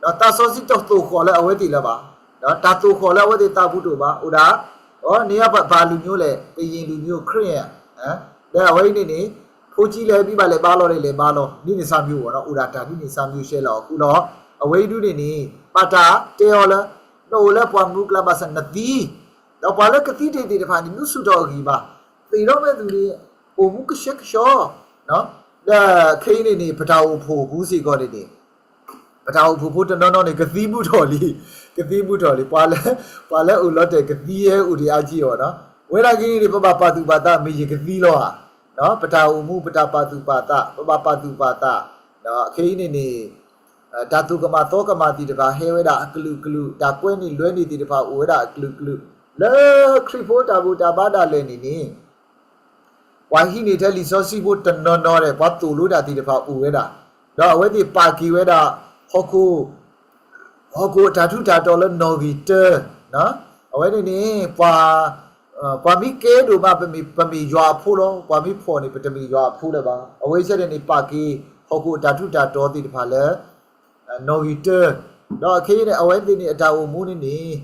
ဒီးသးစီဆှံတသိၣ်ဃီၣ်လၢအဝဲသ့ၣ်လၢၤဘၣ်, ဒီးတၢ်သိၣ်ဃီၣ်လၢအဝဲသ့ၣ်သးပူၤတအိၣ်ဘၣ်, အိၣ်ဒၣ်, အိနံၤယၤပဘၣ်လူၤညိလဲၣ်, ကယံၣ်လူၤညိ ခရံာ်, ဒီးအဝဲအံၤန့ၣ်န့ၣ်, ဖိကံလဲၤဘံၣ်ဘၣ်လဲၤဘါလီၤဒီးလဲၤဘါလီၤ, ဒ်န့ၣ်စၢ်မံၤအိၣ်နီၤ, အိၣ်ဒၣ်တၢ်ဒ်န့ၣ်စၢ်မံၤရှဲလီၤ. အဃိဒီး, အဝဲအံၤဒုန့ၣ်န့ၣ်, ဘၣ်တၢ်တဲအီၤလၢ, နအိၣ်လၢပှၢ်မုၢ်ကျါဘၣ်ဆၣ်နသံ, ဒီးပှၤလၢကသံတ့ၢ်သ့ၣ်တဖၣ်န့ၣ် ဒုးဆူၣ်ထီၣ်အဂံၢ်ဘါ, သ့ၣ်ဒီးမ့ၢ်သူၣ်န့ၣ်, အိၣ်မူကဆှဲကဆှီ, ဒီးခဲအံၤန့ၣ်န့ၣ် ပတၢ်အိၣ်ဖှိၣ်ပူၤစ့ၢ်ကီးန့ၣ်န့ၣ် ပတၢ်အိၣ်ဖှိၣ်ဖိတနီၤနီၤန့ၣ် ကသံဘူးထီၣ်လံ, ကသံဘူးထီၣ်လံ, ပှၤလၢ, ပှၤလၢအိၣ်လီၤတဲာ်ကသံဟဲအိၣ်ဒံးအါကံအီၤနီၤ, ဝဲဒၣ်က့ၤန့ၣ် ပဘၣ်ပာ်သူၣ်ပာ်သးမ့ၢ်ယကသံလီၤဧါ, ပတၢ်အိၣ်မူ ပတၢ်ပာ်သူၣ်ပာ်သး ပဘၣ်ပာ်သူၣ်ပာ်သး, ခဲအံၤန့ၣ်န့ၣ်, တၢ်သူၣ်ကမၣ်သီကမၣ်သ့ၣ်တဖၣ်ဟဲဝဲဒၣ်အကလုာ်ကလုာ်, တၢ်ကွဲန့ၢ်လွဲန့ၢ်သ့ၣ်တဖၣ်အိၣ်ဝဲဒၣ်အကလုာ်ကလုာ်, လၢခရံာ်ဖိတၢ်ဘူၣ်တၢ်ဘါဒၣ်လဲာ်န့ၣ်န့ၣ် ပှၤဟံးန့ၢ်ထဲလံာ်စီဆှံဖိတနီၤနီၤဒီး ပှၤသိၣ်လိတၢ်သ့ၣ်တဖၣ်အိၣ်ဝဲဒၣ်, ဒီးအဝဲသ့ၣ်ပာ်က့ၤဝဲဒၣ် ဟီၣ်ခိၣ်, ဟီၣ်ခိၣ်အတၢ်ထူးတၢ်တီၤလၢနီၣ်ဂံၢ်တၢ, အဝဲန့ၣ်န့ၣ်, ပှၤ, ပှၤမ့ၢ်ကဲဒိၣ်မး ပမ့ၢ်, ပမ့ၢ်ယွၤအဖိလီၤ, ပှၤမ့ၢ်ဖှီၣ်န့ၣ် ပတမ့ၢ်ယွၤအဖိလၢၤဘၣ်, အဝဲဆဲန့ၣ်န့ၣ် ပာ်က့ၤ ဟီၣ်ခိၣ်အတၢ်ထူးတၢ်တီၤသ့ၣ်တဖၣ်လၢ နီၣ်ဂံၢ်တၢ, ဒီးခဲအံၤန့ၣ် အဝဲသ့ၣ်န့ၣ် အတၢ်အိၣ်မူန့ၣ်န့ၣ်,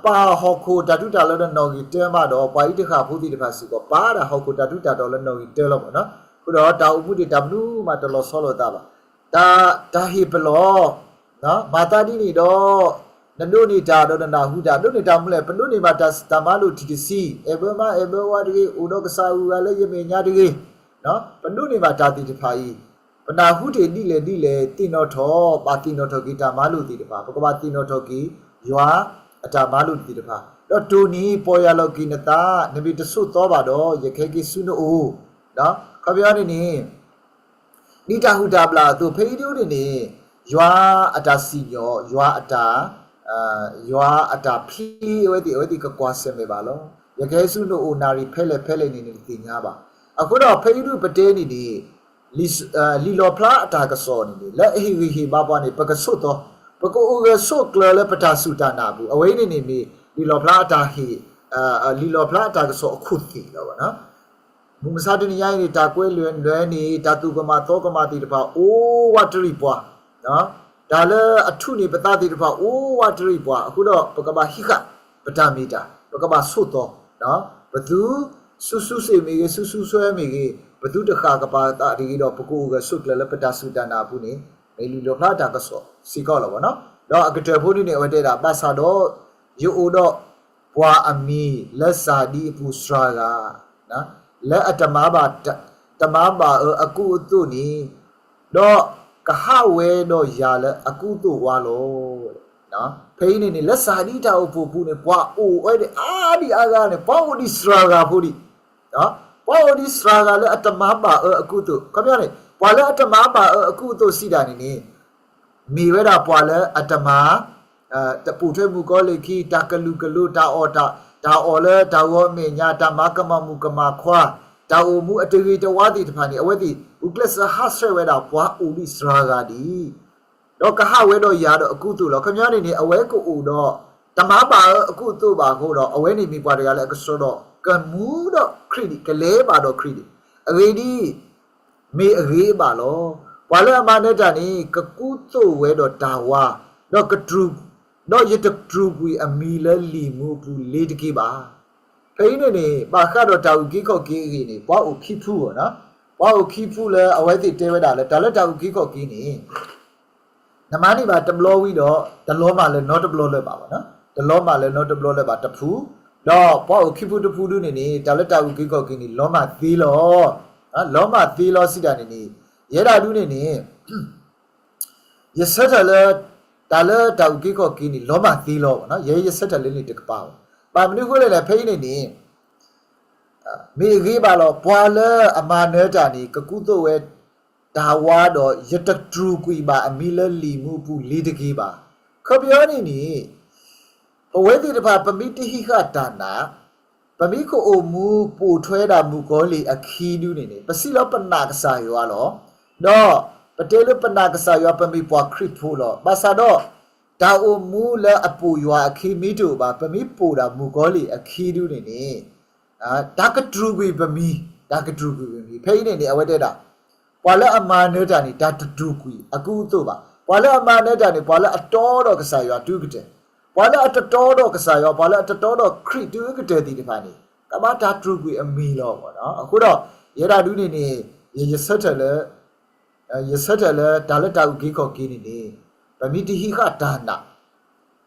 ပာ်ဟီၣ်ခိၣ်တၢ်ထူးတၢ်တီၤလၢနီၣ်ဂံၢ်တၢမးဒီး ပှၤအံၤတဃၣ်ဖိသ့ၣ်တဖၣ်စ့ၢ်ကီး ပာ်ဒၣ်ဟီၣ်ခိၣ်တၢ်ထူးတၢ်တီၤလၢနီၣ်ဂံၢ်တၢလီၤမၢ်နီၤ, အဃိဒီးတၢ်အိၣ်မူဒၣ်တၢ်မနုၤမးတလီၤဆီလိာ်သးဘၣ်, တၢ်, တၢ်ဟ့ၣ်ပလီၢ်, မၤသးဒ်န့ၣ်ဒီး, နဒိးန့ၢ်တၢ်ဒီးနနၢ်ဟူတၢ်, ဒိးန့ၢ်တၢ်မနုၤလဲၣ်, ပဒိးန့ၢ်ဘၣ်တၢ်မၤလိာ်ထံၣ်တဆံ, အဲၣ်ဘၢမါအဲၣ်ဘၢဝါတဂ့ၤ, အိၣ်ဒီးကစၢ်အဂုၤအဂၤလၢယမဲာ်ညါတဂ့ၤ, ပဒိးန့ၢ်ဘၣ်တၢ်သ့ၣ်တဖၣ်အံၤ, ပနၢ်ဟူတ့ၢ်ဒ်လဲၣ်ဒ်လဲၣ် သ့ၣ်နီၣ်ထီၣ်, ဘၣ်သ့ၣ်နီၣ်ထီၣ်က့ၤတၢ်မၤလိာ်သ့ၣ်တဖၣ်, ပကဘၣ်သ့ၣ်နီၣ်ထီၣ်က့ၤ ယွၤအတၢ်မၤလိာ်သ့ၣ်တဖၣ်, ဒီးတိၢ်န့ၣ်ပီၢ်ယၢ်လီၤက့ၤနသး, နမ့ၢ်တဆိးသီဘၣ်ဒီး ယကဟဲက့ၤဆူနအိၣ်, ခီပညီန့ၣ်န့ၣ် ဒ်တၢ်ဟုၣ်တၢ်ဘျၣ်အသိး ဖဲအံၤဒ်န့ၣ်န့ၣ်, ယွၤအတၢ်စံၣ်ညီၣ်, ယွၤအတၢ်, ယွၤအတၢ်ဖျ့အဝဲသ့ၣ်, အဝဲသ့ၣ်ကကွၢ်ဆၢၣ်မဲာ်ဘၣ်လီၤ. ယကဟဲဆူနအိၣ်နၣ်ရံၣ်ဖဲလဲၣ်ဖဲလဲၣ်န့ၣ် နတသ့ၣ်ညါဘၣ်. အဃိဒီးဖဲအံၤဒ်ပတဲန့ၣ်န့ၣ်, လံာ်လီၣ်ဖျါအတၢ်ကစီၣ်န့ၣ်န့ၣ် လၢအဟ့ၣ်ဂံၢ်ဟ့ၣ်ဘါပှၤန့ၣ် ပကဆိးသီ, ပကအိၣ်ဂၢၢ်ဆိးကျၢၤလၢပတၢ်စူၢ်တၢ်နာ်အပူၤ, အဝဲအံၤန့ၣ်န့ၣ်မ့ၢ် လံာ်လီၣ်ဖျါအတၢ်ဟ့ၣ်, လံာ်လီၣ်ဖျါအတၢ်ကစီၣ်အခိၣ်သ့ၣ်လီၤ. မုၢ်မဆါတနံၤညါအံၤန့ၣ် တၢ်ကွဲလွဲန့ၢ်, တၢ်သူၣ်ကမၣ်သီကမၣ်သ့ၣ်တဖၣ် အိၣ်ဝးတရံးပှၤ, တၢ်လၢအထူးန့ၢ်ပသးသ့ၣ်တဖၣ် အိၣ်ဝးတရံးပှၤ, အဃိဒီးပကဘၣ်ဟံးဃာ်ပတၢ်မ့ၢ်တၢ်, ပကဘၣ်ဆိးသီ, ပသူ, ဆူဆူစ့ၣ်မ့ၢ်ဂ့ၤ, ဆူဆူဆွဲမ့ၢ်ဂ့ၤ, ပသူတဃၣ်ကပၤသးတဂ့ၤဒီး ပကအိၣ်ဂၢၢ်ဆိးကျၢၤလၢပတၢ်စူၢ်တၢ်နာ်အပူၤန့ၣ်, မ့ၢ်လံာ်လီၣ်ဖျါအတၢ်ကစီၣ်စ့ၢ်ကီးလီၤ. ဒီးအကတၢၢ်ဖိန့ၣ်န့ၣ် အဝဲတဲဒၣ် ဘၣ်ဆၣ်ဒီး ယအိၣ်ဒီး ပှၤအမံၤလၢစၢ်ဒံအပူၤစှၤဂၤ, လၢအတမၤဘၣ်, တမၤဘၣ်အၢအကူအသိးန့ၣ်, ဒီးကဟးဝဲဒီးယၤလၢအကူအသိးဝါလီၤ. ဖဲအံၤန့ၣ်န့ၣ် လၢစၤဒံတၢ်အိၣ်ဖှိၣ်ပူၤန့ၣ် ပှၤအိၣ်ဝဲဒၣ်အါဒံအါဂၤန့ၣ် ပှၤအိၣ်ဒံးစှၤဂၤဖိဒံး, ပှၤအိၣ်ဒံးစှၤဂၤလၢအတမၤဘၣ်အၢအကူအသိး, ခီပညီန့ၣ် ပှၤလၢအတမၤဘၣ်အၢအကူအသိးစံးဒၣ်န့ၣ်န့ၣ် မ့ၢ်ဝဲဒၣ်ပှၤလၢအတမၤ တပိာ်ထွဲမုၣ်ကီၤလံၢ်ခံ တၢ်ကလုာ်ကလိ တၢ်အီၣ်တၢ် တၢ်အီၣ်လၢတၢ်ဂီၤအမဲာ်ညါ တၢ်မၤကမၣ်မုၣ်ကမၣ်ခွါ တၢ်အိၣ်မူအတဂ့ၤတဝါသ့ၣ်တဖၣ်န့ၣ် အဝဲသ့ၣ် ဂုာ်ကျဲးစၢးဟးဆှဲးဝဲဒၣ်ပှၤအိၣ်ဒံးစှၤဂၤဒံး ဒီးကဟးဝဲဒီးယၤဒီးအကူအသိးလီၤ. ခီပညီန့ၣ်န့ၣ် အဝဲကအိၣ်ဒီး တမၤဘၣ်အၢအကူအသိးဘၣ်အဃိဒီး အဝဲန့ၣ်မ့ၢ်ပှၤတဂၤလၢအကဆှီဒီး ကမူဒီးခရံာ်ဒံး ကလဲၤဘၣ်ဒီးခရံာ်ဒံး အဂ့ၢ်ဒ်အံၤ မ့ၢ်အဂ့ၤဘၣ်လီၤ. ပှၤလၢအမၤနၢၤတၢ်န့ၣ် ကကူသိးဝဲဒီးတၢ်ဝါ, ဒီးကတြူၢ်, ဒီးယတတြူာ်ကွံာ်အမံၤလၢလံာ်မူအပူၤလ့ၤတက့ၢ်ဘၣ်. ဖဲအံၤန့ၣ်န့ၣ် ဘၣ်ဃးဒီးတၢ်အုၣ်က့ၤခီၣ်က့ၤအဂ့ၢ်န့ၣ် ပှၤအိၣ်ခံဖုဧါ, ပှၤအိၣ်ခံဖုလၢအဝဲသ့ၣ်တဲဝဲဒၣ်လၢ တၢ်လၢတၢ်အုၣ်က့ၤခီၣ်က့ၤန့ၣ် နမၤန့ၢ်ဘၣ်တဘျီဝံၤဒီး တလီၤမၢ်လၢၤနီတဘျီလၢၤဘၣ်, တလီၤမၢ်လၢၤနီတဘျီလၢၤဘၣ်တဖု, ဒီးပှၤအိၣ်ခံဖုတဖုဒုန့ၣ်န့ၣ် တၢ်လၢတၢ်အုၣ်က့ၤခီၣ်က့ၤန့ၣ် လီၤမၢ်သ့လီၤ. လီၤမၢ်သ့လီၤစံးဒၣ်န့ၣ်န့ၣ် ယဲဒၣ်ဒုန့ၣ်န့ၣ် ယဆၢထၢၣ်လၢ တၢ်လၢတၢ်အုၣ်က့ၤခီၣ်က့ၤန့ၣ် လီၤမၢ်သ့လီၤ. ယဲယဆၢထၢၣ်လၢန့ၣ်တကပၤဘၣ်. ဘၣ်မနုၤအဃိလဲၣ်န့ၣ် ဖဲအံၤန့ၣ်န့ၣ် မ့ၢ်အဂ့ၤဘၣ်လီၤ. ပှၤလၢအမၤနၢၤတၢ်န့ၣ် ကကူသိးဝဲတၢ်ဝါဒီး ယတတြူာ်ကွံာ်ဘၣ်အမံၤလၢလံာ်မူအပူၤလ့ၤတက့ၢ်ဘၣ်. ခီပညီန့ၣ်န့ၣ် ပဝဲသ့ၣ်တဖၣ် ပမ့ၢ်တဟံးဃာ်တၢ်နာ်, ပမ့ၢ်ကအိၣ်မူပိာ်ထွဲဒၣ်မုၣ်ကီၤလံၢ်အခံဒုန့ၣ်န့ၣ် ပစံးလီၤပနာ်ကစၢ်ယွၤလီၤ. ဒီးပတဲလၢပနာ်ကစၢ်ယွၤ ပမ့ၢ်ပှၤခရံာ်ဖိလီၤ. ဘၣ်ဆၣ်ဒီး တၢ်အိၣ်မူလၢအပိာ်ယွၤအခံမ့ၢ်တအိၣ်ဘၣ်, ပမ့ၢ်ပိာ်ဒၣ်မုၣ်ကီၤလံၢ်အခံဒုန့ၣ်န့ၣ် တၢ်ကတြူာ်ကွံာ်ပမံၤ, တၢ်ကတြူာ်ကွံာ်ပမံၤ. ဖဲအံၤန့ၣ်န့ၣ် အဝဲတဲဒၣ် ပှၤလၢအမၤနၢၤတၢ်န့ၣ် တၢ်တတြူာ်ကွံာ်အကူအသိးဘၣ်. ပှၤလၢအမၤနၢၤတၢ်န့ၣ် ပှၤလၢအတီဒီးကစၢ်ယွၤတုၤကတၢၢ်, ပှၤလၢအတတီဒီးကစၢ်ယွၤ, ပှၤလၢအတတီဒီးခရံာ်တုၤကတၢၢ်သ့ၣ်တဖၣ်န့ၣ် ကဘၣ်တၢ်တြူာ်ကွံာ်အမံၤလီၤ. အဃိဒီး ယဲဒၣ်ဒုန့ၣ်န့ၣ် ယ ယဆၢထၢၣ်လၢ ယဆၢထၢၣ်လၢတၢ်လၢတၢ်အုၣ်က့ၤခီၣ်က့ၤန့ၣ်န့ၣ် ပမ့ၢ်တဟံးဃာ်တၢ်နာ်,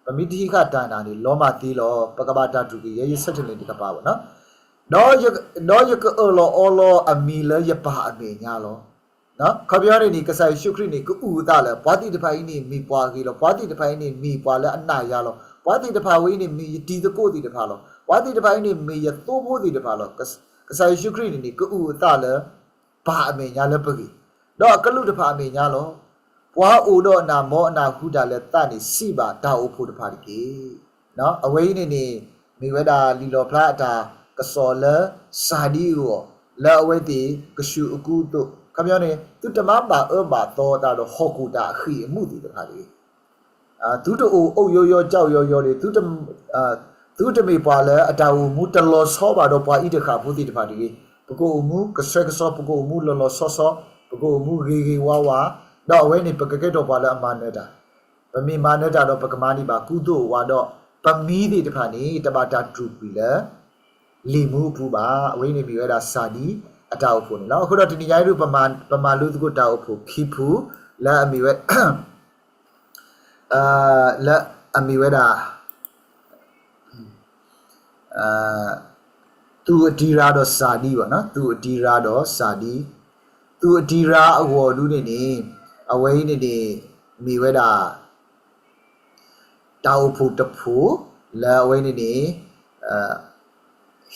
ပမ့ၢ်တဟံးဃာ်တၢ်နာ်န့ၣ် လီၤမၢ်သ့လီၤ. ပကဘၣ်တၢ်တြူာ်ကွံာ် ယဲယဆၢထၢၣ်လၢန့ၣ်တကပၤဘၣ်. ဒီးယကအၢၣ်လီၤအီလီၤအမံၤလၢယပၢ်အမဲာ်ညါလီၤ. ခီပညီန့ၣ်န့ၣ် ကစၢ်ယ့ၣ်ၡူးခရံာ်န့ၣ် ကအုၣ်အသးလၢ ပှၤသ့ၣ်တဖၣ်အံၤန့ၣ်မ့ၢ်ပှၤအဂ့ၤလီၤ. ပှၤသ့ၣ်တဖၣ်အံၤန့ၣ်မ့ၢ်ပှၤလၢအနာ်ယၤလီၤ. ပှၤသ့ၣ်တဖၣ်ဝဲအံၤန့ၣ်မ့ၢ်ယတံၤသကိးသ့ၣ်တဖၣ်လီၤ. ပှၤသ့ၣ်တဖၣ်အံၤန့ၣ်မ့ၢ်ယသိဖိသ့ၣ်တဖၣ်လီၤ. ကစၢ်ယ့ၣ်ၡူးခရံာ်န့ၣ်န့ၣ် ကအုၣ်အသးလၢ ပၢ်အမဲာ်ညါလၢပဂ့ၤ, ဒီးအကလူးတဖၣ်အမဲာ်ညါလီၤ. ပှၤအိၣ်ဒီးအနၢ်မီအနၢ်ဟူတၢ်လၢသးန့ၣ် စံးဘၣ်တၢ်အိၣ်ဖှိၣ်တဖၣ်တက့ၢ်. အဝဲအံၤန့ၣ်န့ၣ် မ့ၢ်ဝဲဒၣ်လံာ်လီၣ်ဖျါအတၢ်ကစီၣ်လၢစၤဒံအဂီၢ် လၢအဝဲသ့ၣ်ကဆူၣ်အကူအသိး, ခီပညီန့ၣ် သုတမၤဘၣ်အၢဘၣ်သီသးဒီးဟီၣ်ခိၣ်တၢ်အဃံၢ်အမူးသ့ၣ်တဖၣ်တဂ့ၤ. သုတအိၣ်အူယီယီကၠီယီယီန့ၣ်, သုတမ့ၢ်ပှၤလၢအတၢ်အိၣ်မူတလီၤဆီဘၣ်ဒီးပှၤအံၤတဃၣ်ဖိသ့ၣ်တဖၣ်တဂ့ၤ. ပကအိၣ်မူကဆှဲကဆှီ, ပကအိၣ်မူလီၤလီၤဆီဆီ, ပကအိၣ်မူဂ့ၤဂ့ၤဝါဝါ, ဒီးအဝဲန့ၣ် ပကကဲထီၣ်ပှၤလၢအမၤနၢၤတၢ်. ပမ့ၢ်မၤနၢၤတၢ်ဒီး ပကမၤန့ၢ်ဘၣ်ကူသိးဝါဒီး ပမံၤသ့ၣ်တဖၣ်န့ၣ် တဘၣ်တၢ်တြူာ်ကွံာ်လၢ လံာ်မူအပူၤဘၣ်. အဝဲအံၤန့ၣ်မ့ၢ်ဝဲဒၣ်စၤဒံအတၢ်အိၣ်ဖှိၣ်န့ၣ်လီၤ. အဃိဒီးတနံၤညါအံၤဒု ပမၤလိသကိးတၢ်အိၣ်ဖှိၣ်ခံဖု လၢအမ့ၢ်ဝဲ လၢအမ့ၢ်ဝဲဒၣ် သူးအတံရါဒီးစၤဒံဘၣ်, သူးအတံရါဒီးစၤဒံ, သူးအတံရါအဂီၢ်ဒုန့ၣ်န့ၣ် အဝဲအံၤန့ၣ်န့ၣ် မ့ၢ်ဝဲဒၣ် တၢ်အိၣ်ဖှိၣ်တဖှိၣ် လၢအဝဲန့ၣ်န့ၣ်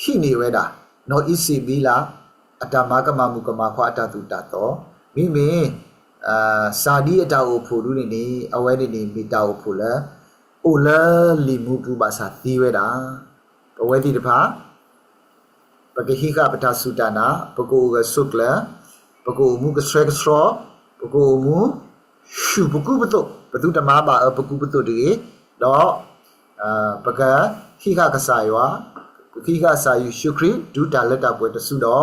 ဟံးန့ၢ်ဝဲဒၣ် နီၢ်အံၤစ့းဘ့လး အတၢ်မၤကမၣ်မုၣ်ကမၣ်ခွါအတၢ်သိၣ်တၢ်သီ, မ့မ့ၢ် စၤဒံအတၢ်အိၣ်ဖှိၣ်ဒုန့ၣ်န့ၣ် အဝဲန့ၣ်န့ၣ် မ့ၢ်တၢ်အိၣ်ဖှိၣ်လၢ အိၣ်လၢလံာ်မူပူၤဘၣ်ဆၣ်သံဝဲဒၣ် ပဝဲသ့ၣ်တဖၣ် ပကဟံးဃာ်ပတၢ်စူၢ်တၢ်နာ်, ပကအိၣ်ဂၢၢ်ဆိးကျၢၤ, ပကအိၣ်မူကဆှဲကဆှီ, ပကအိၣ်မူ ဆူၣ်ပကူပသိး, ပသုတမၤဘၣ်အၢပကူပသိးတဂ့ၤ, ဒီး ပကဟံးဃာ်ကစၢ်ယွၤ, ပကဟံးဃာ်ကစၢ်ယ့ၣ်ၡူးခရံာ် တုၤတၢ်လၢတၢ်ပှဲၤတစုဒီး,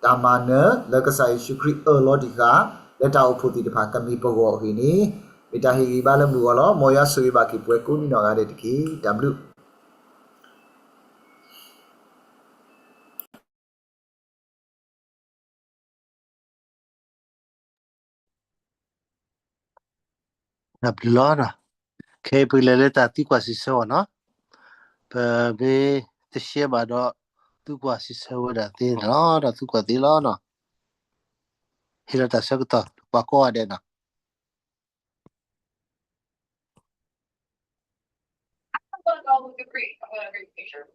တၢ်မၤနၢၤလၢကစၢ်ယ့ၣ်ၡူးခရံာ်အၢၣ်လီၤတံၢ်ဃာ် လၢတၢ်အိၣ်ဖှိၣ်သ့ၣ်တဖၣ်ကမ့ၢ်ပဂီၢ်အဂ့ၢ်န့ၣ်, မ့ၢ်တၢ်ဟ့ၣ်ဂံၢ်ဘါလၢမုၢ်ဂီၤလီၤ. မ်ယွၤဆိၣ်ဂ့ၤဘၣ်က့ၤပှၤကိးဂၤဒဲးတက့ၢ်. တၢ်ဘျုး တၢ်ဘျုးလီၤ. ခဲအံၤပကလဲၤလၢတၢ်သံကွၢ်စံးဆၢအီၤနီၤ. ပမ့ၢ်တရှဲဘၣ်ဒီး သံကွၢ်စံးဆၢဝဲဒၣ်သ့လီၤ, ဒီးသံကွၢ်သ့လီၤနီၤ. ဟ့ၣ်လီၤတၢ်ဆၢကတီၢ် ပှၤကိးဂၤဒဲးနီၤ. great, I'm gonna take a picture.